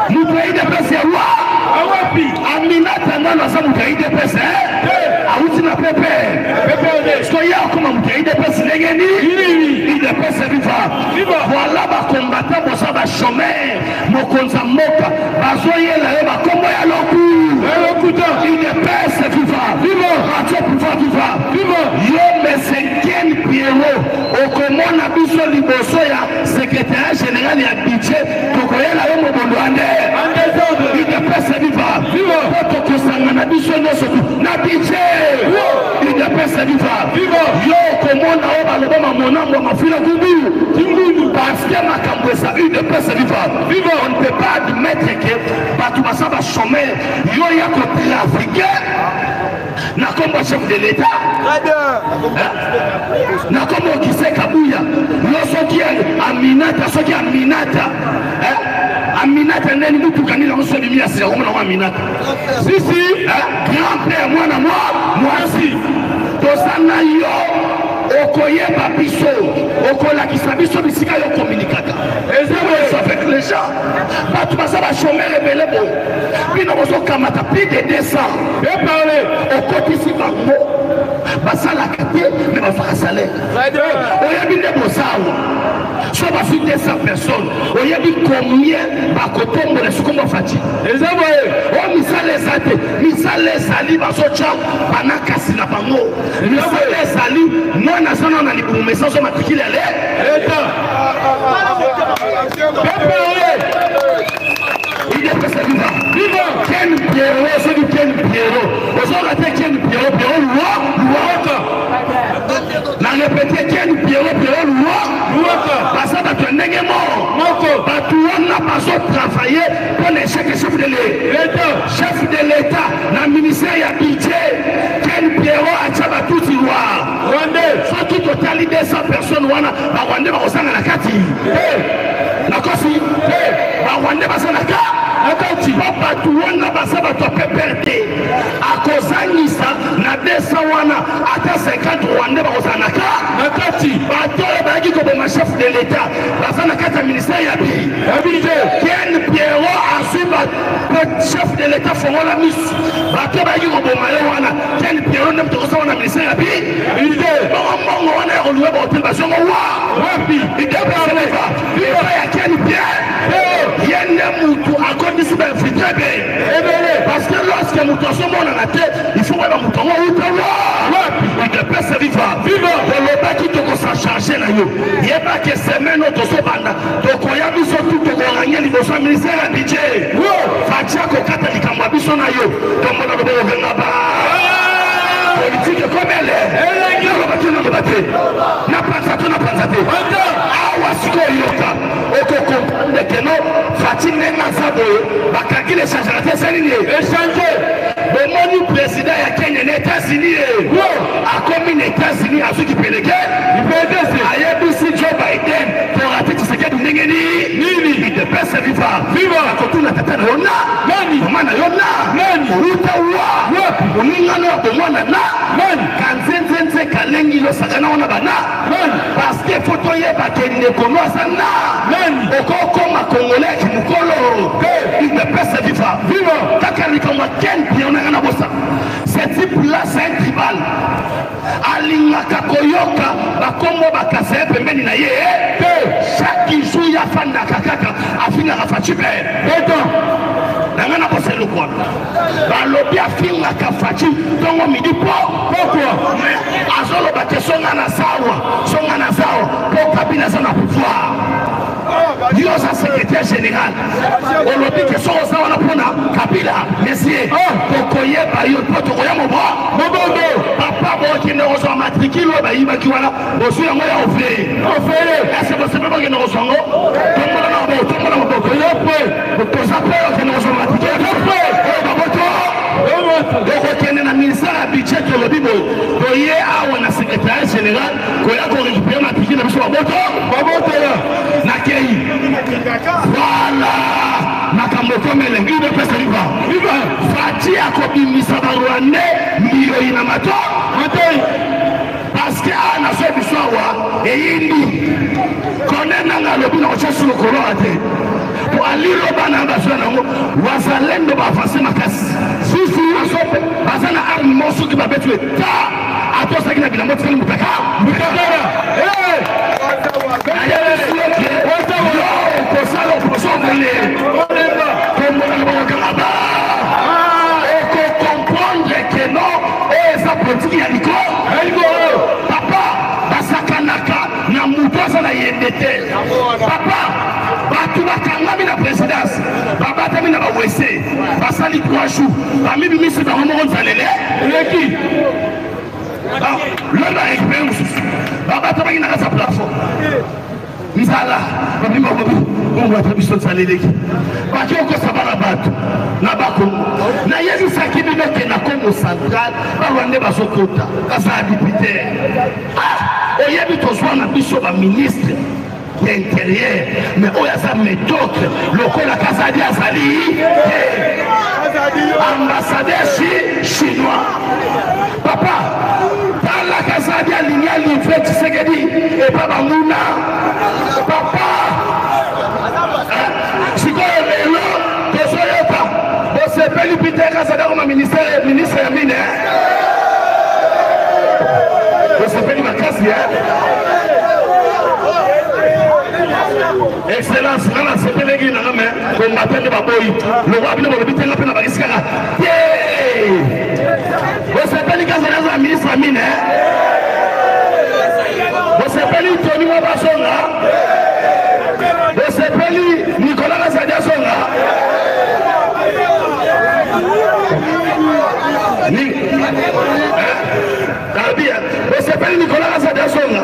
moto ya UDPS ya wa awapi? Aminata nano aza moto ya UDPS, awuti na pepe. So ye akoma moto ya UDPS ndenge nini? UDPS viva. Voilà bacombattant boza bachômeur. Mokonzi ya mboka, bazoyela yo bakombo ya loku lokuta. UDPS viva. Radio pouvoir viva. Yo Mesekiel Pierrot, okomona biso liboso ya secrétariat général ya budget, tokoyela yo mobondo ande. UDPS viva. Po tokosangana biso nyonso na budget. UDPS viva. Yo okomona oyo baloba mamonambo mafila kubu, parce que makambo eza. UDPS viva. On ne peut pas admettre que bato baza bachômeur, yo ya kotrafiquer na kombo chef de l'État, na kombo Okise Kabuya. Yo soki Aminata, soki Aminata, Aminata ndeni mutuka nini yango so ebimi. nini ya sika komona ngo Aminata? Sisi, grand père mwana mwa mwasi, toza na yo, okoyeba biso, okolakisa biso bisika yo kominikaka. Eza avec les gens, bato baza ba chômeur ebele boye, bino bozokamata plus de 200 okotisi bango basalaka te me bazwaka salaire. Oyebi nde bozawa so bazwi 200 personnes, oyebi combien bakotombola esikombo Fatshi? Eza boye, oyo misala eza te, misala ezali bazotya banakasi na bango, misala ezali mwana aza nano na libumu mesa azo matricule ya leta. UDPS viva! Viva! Ken Pierrot, soki Ken Pierrot, ozoka te Ken Pierrot, Pierrot Luwa, Luwaka. Na répété Ken Pierrot, Pierrot Luwa, Luwaka. Baza bato ya ndenge moko. Bato wana bazo travailler mpo na échec chef de l'État. Chef de l'État na ministère ya budget, Ken Pierrot atia batuti wa. Rwandais. Soki totali 200 personnes wana, ba Rwandais bakosanga na kati. Nakosi? Ba Rwandais baza na ka na kati. Po bato wana baza bato ya PPRD. Akozangisa na 200 wana ata 50 Rwandais bakozala na ka na kati. Bato oyo bayaki koboma chef de l'État baza na kati ya ministère ya bi ya budget. Ken Pierrot azwi ba chef de l'État fongola misu, bato bayaki koboma ye wana. Ken Pierrot nde moto akosala na ministère ya bi budget. Bongo mbongo wana ya koluwa ba hotel bazongo wa wapi? Idepeleva viva ya Ken Pierre, ye nde mutu akotisi ba infiltre be ebele, parce que lorsque mutu azomonana te, il faut koyeba mutu yango auta wapi. UDPS viva viva. Tolobaki tokosa charge na yo, yeba ke semaine oyo tozobanda tokoya biso tu tokorange liboso ya ministère ya budget. Fatshi akokata likambo ya biso na yo, tomona loboko kanga ba politike ekomele naloba te, naloba te, napanza to napanza te. Awa sikoyo yoka, okokomprendre ke no Fatshi ndenge aza boye, bakangi lechange te, esali nini? Echange. Bomoni président ya Kenya na États-Unis, akomi na États-Unis, azwi kipeleke, ayebisi Joe Biden torate Tshisekedi ndenge nini? UDPS viva viva. Akotuna tata na yo na nani, mama na yo na nani, outa wa wapi, moningano ya bomwana na nani, kanzenzenze kalengi losakana wana bana nani, parce que faut toyeba ke ndeko no aza na nani, okokoma congolais ya kimokolo. UDPS viva viva. Kaka likambo ya Ken Pierre nanga na bosa, ce type là c'est un tribal, alingaka koyoka bakombo bakasa ye pembeni na ye te. Chaque jour ye afandaka kaka afingaka Fatshi be beton na ngai na bosa eloko wana. Balobi afingaka Fatshi ntongo midi po pokwa, mais azoloba te songa na sawa, songa na sawa po Kabila aza na pouvoir. Yo oza secrétaire général, olobi ke soki oza wana mpona Kabila, monsieur, tokoyeba yo mpo tokoya mobo mobondo. Papa, bokende kozwa matricule oyo bayibaki wana, bozwi yango ya ofele ofele, ese bosepe bokende kozwa yango. Tombola na maboko, tombola maboko yo mpe toza mpe okende kozwa matricule yo mpe oyo baboto okokende na ministère ya budget. Tolobi boye, toye awa na secrétariat général koya korécupérer matricule na biso, baboto babotola nakei. Voilà makambo ekomele. UDPS viva viva. Fatshi akobimisa barwandais miloi na mato matoi, parce que awa nazwa biso awa eyindi kone nanga alobi na kotya su lokolo te po aliloba na bazwa nango. Wazalendo baavance makasi, susu azope baza na arme moko, soki babeti ta atosaki na bilambo tikali mutaka mutakala. Nayebisi ete yo okosala opposition kolemba komona lobokokanga ba okocomprendre ke non, oyo eza politike ya likolo. Papa, basakanaka na moto aza na yende te. Papa, bato bakangami na présidence, babatami na bawese, basali 3 jours, bamibimisi bango moko, nzalele eleki lobi, barécupéré mosusu babatamaki na kati ya plafond, nzala, babima bobi bongo ata biso nzala eleki, baki okosa bana bato na bakongo. Nayebisaki bino ke na Congo Central barwandais bazokota, bazala député. Oyebi, tozwa na biso baministre. ya intérieur, mais oyo aza médiocre lokola Kazadi azali te. Ambassadeur chinois. Papa, tala Kazadi alingi alivre Tshisekedi epa banguna. Papa, sikoyo lelo tozoyoka bosepeli Peter Kazadi akoma ministère ministre ya mine. Bosepeli makasi excellence nga nasepeleki nanga me combattant nde baboyi lokola bino bolobi te nga mpe nabakisi kaka te bosepeli kazali aza ministre ya mine bosepeli toni mwa bazonga bosepeli nikola kazadi azonga bosepeli nikola kazadi azonga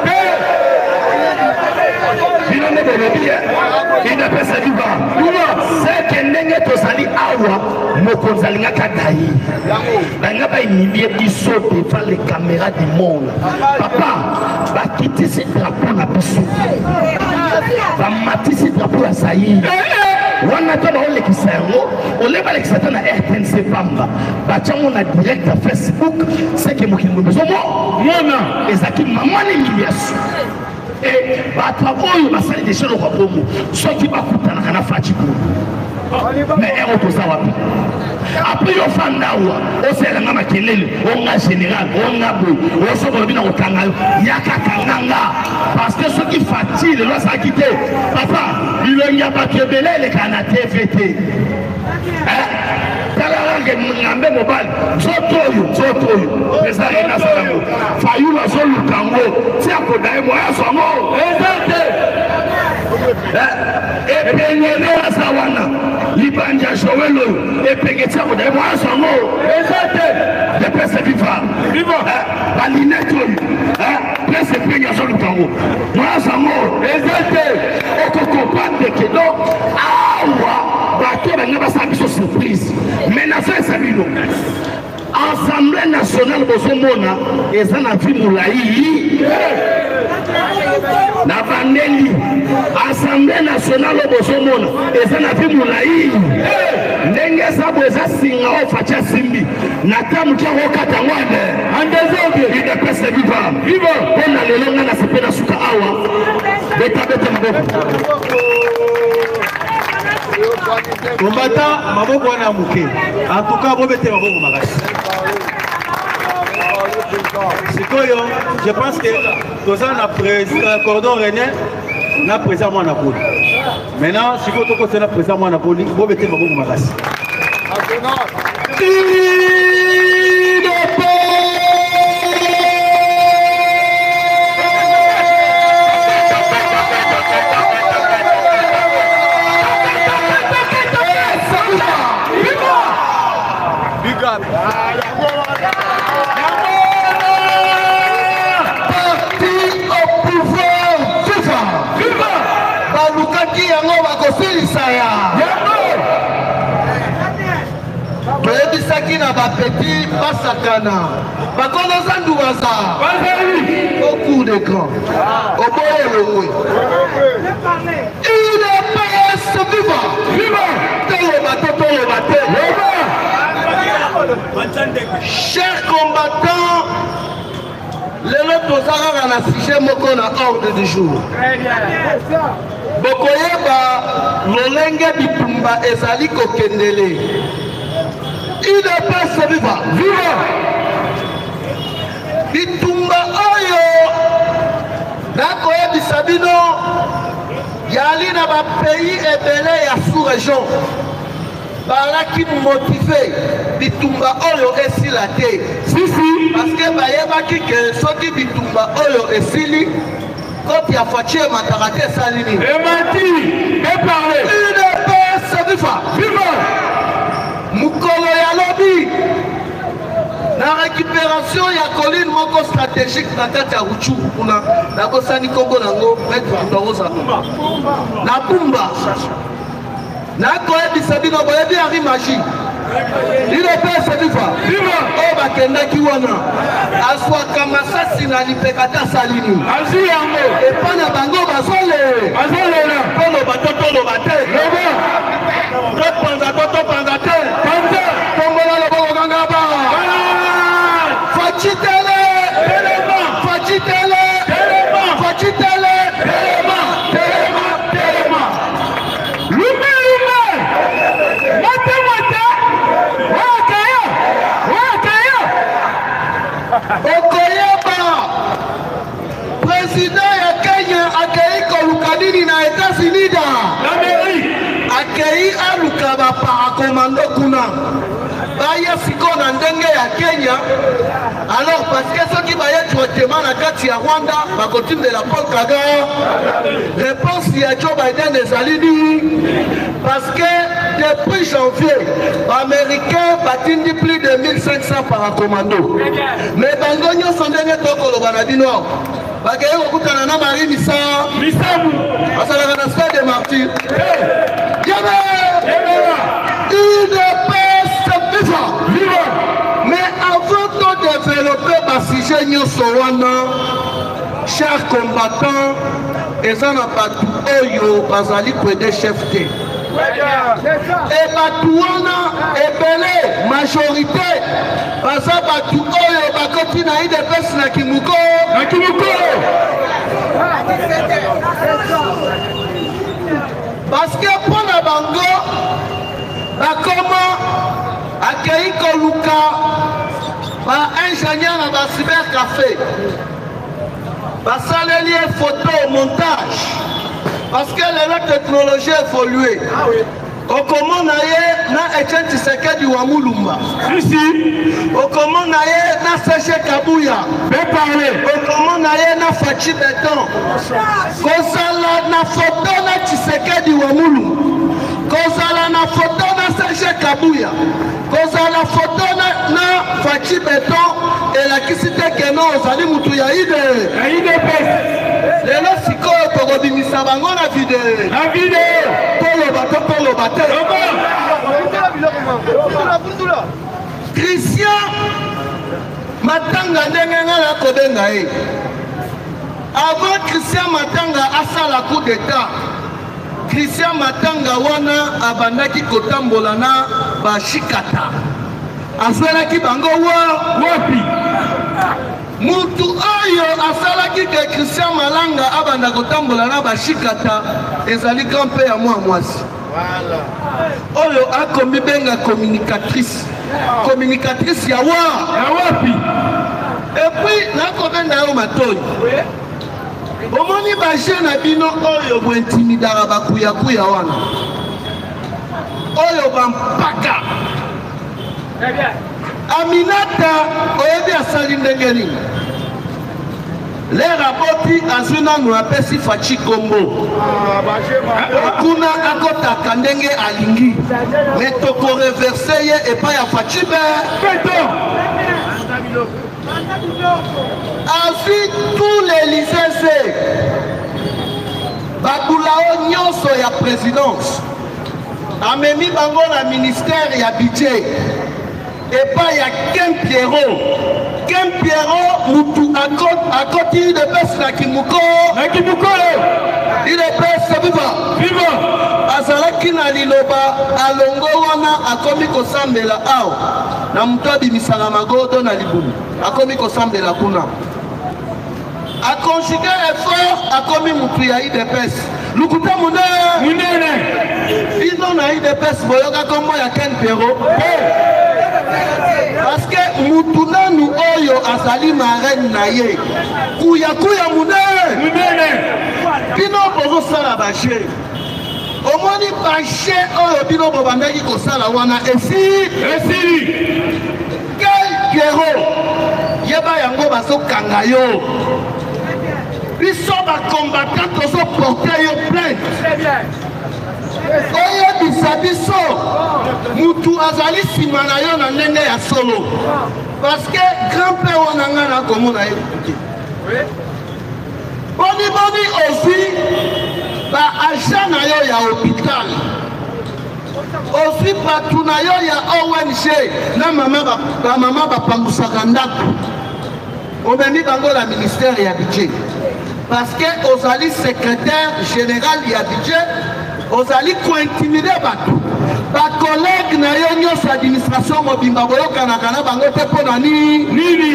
bino nde bolobi idps viva seke ndenge tozali awa mokonzi alingaki adayi balinga bahumilie biso devant les caméras du monde. Papa, bakitisi drapeau na biso, bamatisi drapeau ya Zaïre wana to baolekisa yango ole balekisa ata na rtnc pamba batyango na direct ya facebook seke mokili mobimba ezomona ezalaki mama na humiliation. E bato oyo basali deja eloko ya bongo soki bakutanaka na Fatshi boye, mais ero toza wapi? Apres yo fanda awa osalela nga makelele, onga général onga boye, osoki olobi na kokanga yo, yaka kanga nga, parce que soki Fatshi lelo azalaki te, papa, bilongi ya bato ebele elekaka na tv te. Tala range ngambe mobali, nzoto oyo, nzoto oyo eza rena asala yango. Fayulu azoluka yango ti akoda ye moya azwa yango eza te. Epenge nde aza wana libandi ya Joel oyo epenge ti akoda ye moya azwa yango eza te. Depese viva viva balinete oyo prince epenge azoluka yango moya azwa yango eza te. Okokomprendre ke donc awa bato balingi basala biso surprise, mais nazoyesa bino assemblée nationale bozomona eza na vie molai na bandeli. Assemblée nationale oyo bozomona eza na vie molai ndenge eza boye, eza singa oyo Fatshi asimbi na ta moke yango okata yango ande udps viva viva. Mpo na lelo ngai nasepe na suka awa, beta beta maboko. Combattant, maboko wana moke. En tout cas, bobete maboko makasi. Sikoyo, je pense que toza na président cordon René na président mwana poli. Maintenant, sikoyo tokotela na président mwana poli, bobete maboko makasi. Parti au pouvoir, viva viva. Balukaki yango bakosilisa ya toyebisaki na bapeti basakana bakono zandu baza au cours de grand oboye elongwe. UDPS viva viva. Toloba te, toloba te. Chers combattants, lelo toza kaka na sujet moko na ordre du jour. Bokoyeba lolenge bitumba ezali kokendele. UDPS viva viva. Bitumba oyo nakoyebisa bino yali na bapays ebele ya sous-région balaki motive bitumba oyo esila te. Sisi, parce que bayebaki ke soki bitumba oyo esili, kote ya Fatshi emataka te, esali nini? Emati, eparle. UDPS viva viva. Mokolo ya lobi na récupération ya colline moko stratégique na kati ya Rutshuru kuna, nakosani kombo nango, maître Motongoza na Bumba. Nakoyebisa bino, boyebi Henri Magie. Udps viva! Oyo bakendaki wana azwaka masasi na lipeka te asali nini? Azwi yango. Epa na bango bazole. Bazolela. Toloba to toloba te. Loba. Topanza to topanza te. Panza. Tombola loboko kanga ba. Fatshi tele. Telema. Fatshi tele. Telema. Fatshi tele. Telema. Telema. Telema. Lume lume. Mwete mwete. Wakaya. Wakaya. Okoyeba président ya Kenya akei koluka nini na États-Unis da L'Amérique. Akei aluka baparacommando kuna baya sikoyo na ndenge ya Kenya. Alors parce que soki baye directement na kati ya Rwanda bakotindela Paul Kagame. Réponse ya Joe Biden ezali nini? Parce que depuis janvier baaméricain batindi plus de 1500 paracommando, mais bango nyonso ndenge tokoloba na bino awa bakei kokutana na Marie Misa Misamu. Basalaka na stade de Martyr. Yebe Yebela. UDPS viva! Viva. Mais avant de développer basujet nyonso wana, chers combattants, eza na bato oyo bazali koaider chef te. E bato wana ebele, majorité baza bato oyo bakoti na UDPS na kimuko. Na kimukolo. Parce que mpo na bango bakoma akei koluka baingénieur na bacyber café, basaleli ye photo montage, parce que lelo technologie évolue. Okomona ye na Etienne Tshisekedi wa Mulumba. Sisi. Okomona ye na SG Kabuya. Bien parlé. Okomona ye na Fatshi Béton. Kozala na photo na Tshisekedi wa Mulumba, kozala na photo na SG Kabuya, kozala photo na Fatshi Béton elakisi te keno ozali mutu ya ide. Na UDPS. Lelo sikoyo tokobimisa bango na video. Na video. Toloba to toloba te? Loba. Christian Matanga, ndenge ngai nakobenga ye, avant Christian Matanga asala coup d'état, Christian Matanga wana abandaki kotambola na bashikata, azwelaki bango wa Wapi? Mutu oyo asalaki ke Christian Malanga abanda kotambola na bashikata ezali grand père ya mwa mwasi oyo akomibenga communicatrice, communicatrice ya wa. Ya wapi? Et puis nakobenda yo matoi, omoni baje na bino oyo bointimidaka bakuyakuya wana oyo bampaka Aminata. Oyebi asali ndenge nini? Lere aboti, azwi nanu apesi Fatshi kombo kuna, akotaka ndenge alingi, mais tokoreverser ye epai ya Fatshi be. Béton. Azwi tous les lisese, babulao nyonso ya présidence, amemi bango na ministère ya budget epai ya Ken Piero. Ken Piero mutu akoti UDPS na kimuko. Na kimukolo. UDPS viva! Viva. Azalaki na liloba alongo wana, akomi kosambela awa na moto abimisaka magodo na libumu, akomi kosambela kuna, aconjuguer effort, akomi mutu ya UDPS. Lukuta monene. Munene. Bino na UDPS boyoka kombo ya Ken Piero? Parce que mutu nanu oyo azali marraine na ye kuyakuya monene. Munene. Bino bozosala baje, omoni baje oyo bino bobandaki kosala wana esi Esili. Ken Piero, yeba yango, bazokanga yo. Biso bacombattant tozoporter yo plainte. Oyebisa biso mutu azali nsima na yo na ndenge ya solo, parce que grand père wana ngai nakomona ye kutu te. Boni boni ozwi baagent na yo ya hôpital? Ozwi bato na yo ya ONG na mama bamama bapangusaka ndako, omemi bango na ministère ya budget parce que ozali secrétaire général ya budget, ozali kointimide bato bakolege na yo nyonso, administration mobimba boyokanaka na bango te. Mpo na nini? Nini?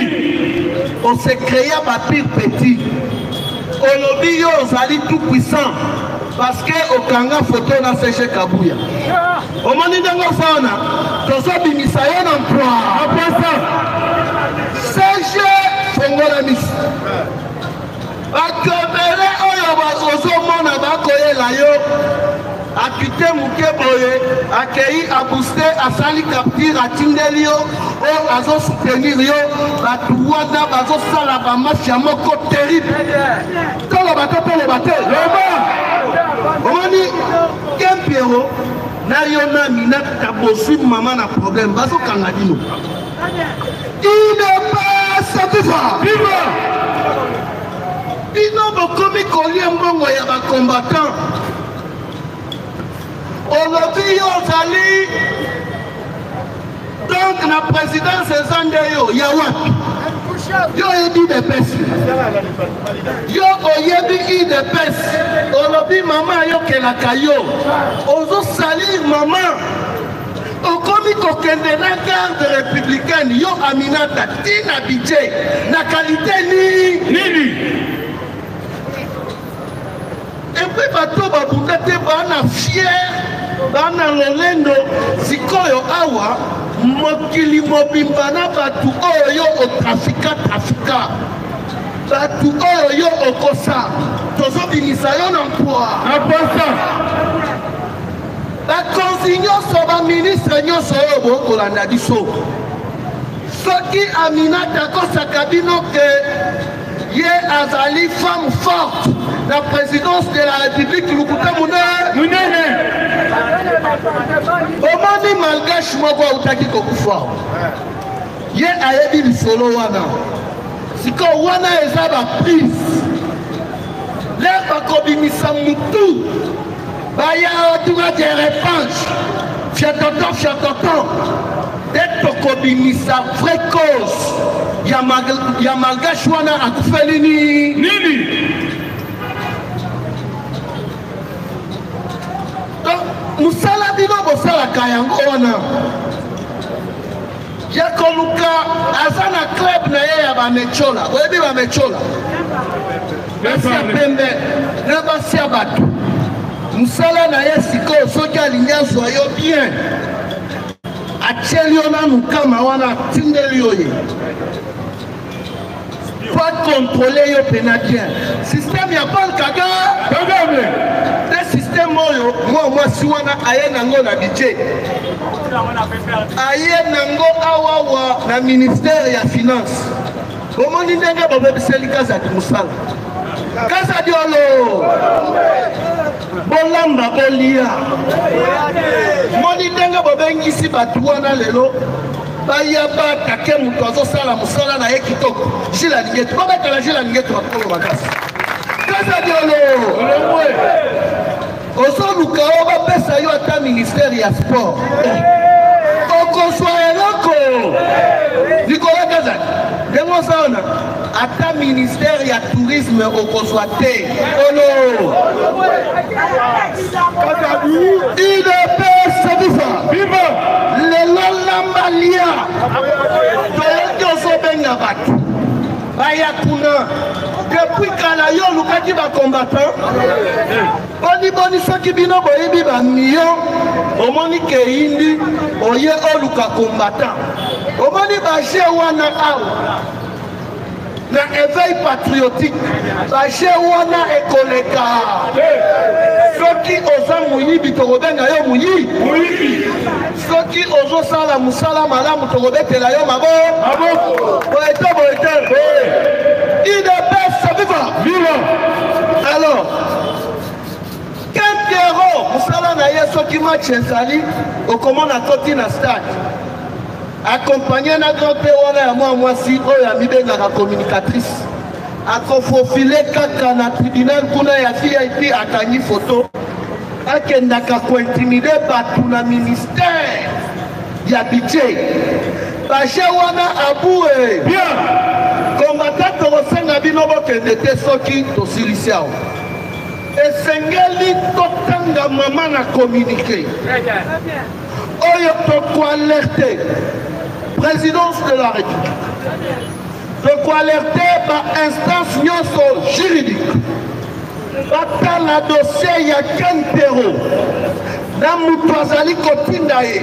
Ose créa bapire petit, olobi yo ozali tout puissant parce que okanga photo na CG Kabuya. Omoni ndenge oza wana, tozobimisa yo na mpwa. CG, fongola miso. Bato ebele oyo ozomona bakoyela yo, akite moke boye, akei abooste, asali capture, atindeli yo oyo azosoutenir yo. Bato wana bazosala bamasha moko terrible. Toloba te, toloba te. Omoni Kempiero na yo na Minata, bozwi mama na problème, bazokanga bino. UDPS viva! Viva! Bino bokomi kolia mbongo ya bacombattant. Olobi yo ozali donc na présidence, eza nde yo ya wapi? Yo oyebi UDPS, yo oyebi UDPS. Olobi mama ayokelaka yo, ozosalir mama. Okomi kokende na garde républicaine, yo Aminata, ntina budget na qualité ni nini? Et puis bato babunda te, bana fier, bana lolendo. Sikoyo awa mokili mobimba na bato oyo yo otrafika trafika, bato oyo yo okosa, tozobimisa yo na mpwa. Na posa. Bakonzi nyonso, baministre nyonso oyo bokolanda biso, soki Aminata akosaka bino ke ye azali femme forte na présidence de la République, lokuta monene. Monene. Omoni malgache moko autaki kokufa, ye ayebi lisolo wana. Sikoyo wana eza baprise lere bakobimisa mutu baya otunga de revanche, fiatoton fiatoton nde tokobimisa vraie cause ya malgache wana akufeli ni nini. Donc mosala bino bosalaka yango wana ya koluka, aza na club na ye ya bamechola. Oyebi bamechola, basi ya pembe na basi ya bato. Mosala na ye sikoyo, soki alingi azwa yo bien, atieli yo nanu kama wana, atindeli yo ye po akontrole yo pena bien. Système ya Paul Kagame. Kagame. Te, système oyo mwa mwasi wana aye nango na budget, aye nango awawa na ministère ya finance. Bomoni ndenge bobebiseli Kazadi mosala. Kazadi olo bolamba bolia, moni ndenge bobengisi bato wana lelo baya batake moto azosala mosala na ye kitoko. Jile Alingetu, babetala Jile Alingetu bakolo makasi. Kazadi olo ozoluka oyo bapesa yo ata ministère ya sport, okozwa eloko likolo. Kazadi, ndenge oza wana, ata ministère ya tourisme okozwa te. Olo UDPS viva! Viva! Lelo lamba lia, toyoki ozobenga bato baya kuna. Depuis kala yo olukaki bacombattant. Boni boni soki bino boyebi bamillion, omoni ke eyindi, oye oluka combattant. Omoni baje wana awa na éveil patriotique, baje wana ekoleka. Soki oza moyibi, tokobenga yo moyibi. Soki ozosala mosala malamu, tokobetela yo maboko. Boye te, boye te. UDPS viva! Viva! Alors Kempiero, mosala na ye, soki match ezali, okomona akoti na stade accompagné na grand pe wana ya mwa mwasi oyo amibengaka communicatrice, akofofile kaka na tribunal kuna ya VIP, akangi photo. Akendaka kointimide bato na ministère ya budget. Baje wana abue. Bien. Combattant tokosenga bino bokende te soki tosilisi awa. Esengeli totanga mama na communiqué oyo tokoalerte présidence de la République, tokoalerte ba instance nyonso juridique batala dossier ya Ken Pero na moto azali kotinda ye,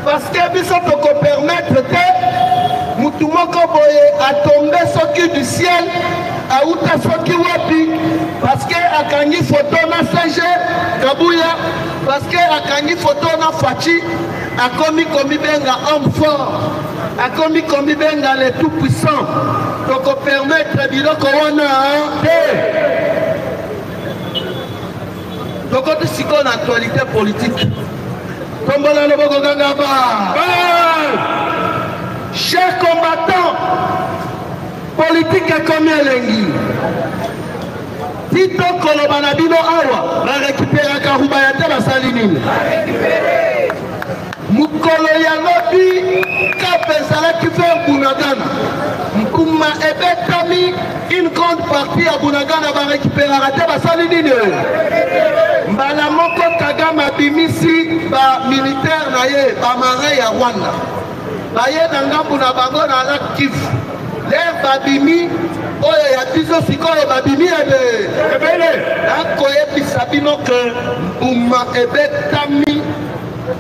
parce que biso tokopermettre te motu moko boye atombe soki du ciel auta soki wapi, parce que akangi photo na CG Kabuya, parce que akangi photo na Fatshi, akomi komibenga homme fort, akomi komibenga le tout puissant. Tokopermettre biloko wana te. Tokoti sikoyo na actualité politique. Tombola loboko ganga ba. Chers combattants, politique ekomi elengi. Ti tokoloba na bino awa, barekiperaka Rubaya te, basali nini? Mokolo ya lobi cap ezalaki vers Bunagana, mbuma ebetami une grande partie ya Bunagana barekiperaka te, basali nini? Mbala moko Kagame abimisi ba militaire na ye, ba marin ya Rwanda baye na ngambu na bango na lac Kivu. Lere babimi oyo ya biso sikoyo babimi ebe ebele. Nakoyebisa bino ke mbuma ebetami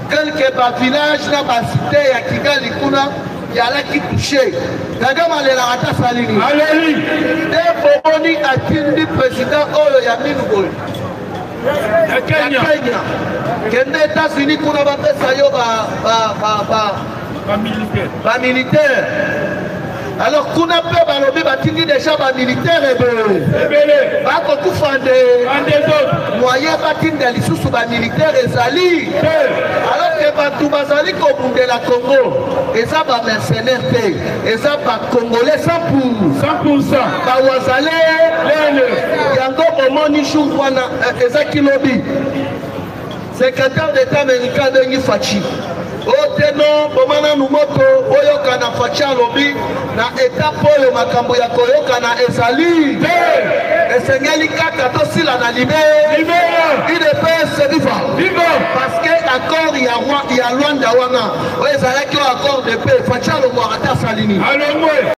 quelque ba village na ba cité ya Kigali kuna yalaki touché. Kagame alelaka ata asali nini? Aleli. Nde bomoni atindi président oyo ya minu boye ya Kenya. Kenya. Kende États-Unis kuna bapesa yo ba militaire. Alors kuna mpe balobi batindi déjà ba militaire ebele. Ebele. Bakokufa nde. Moyen batinda lisusu ba militaire ezali. Alors que bato bazali kobundela Congo eza ba mercenaire te, eza ba congolais 100%. Ba wazale lele. Yango bomoni jour wana ezaki lobi. Secrétaire d'État américain abengi Fatshi. Ote no boma nanu moto boyokana. Fatshi alobi na étape oyo makambo ya koyokana ezali te, esengeli kaka tosila na libera. UDPS viva. Viva. Parce que accord ya Roi ya Luanda wana oyo ezalaki oyo accord de paix, Fatshi alongwaka te, asali nini? Alongwe.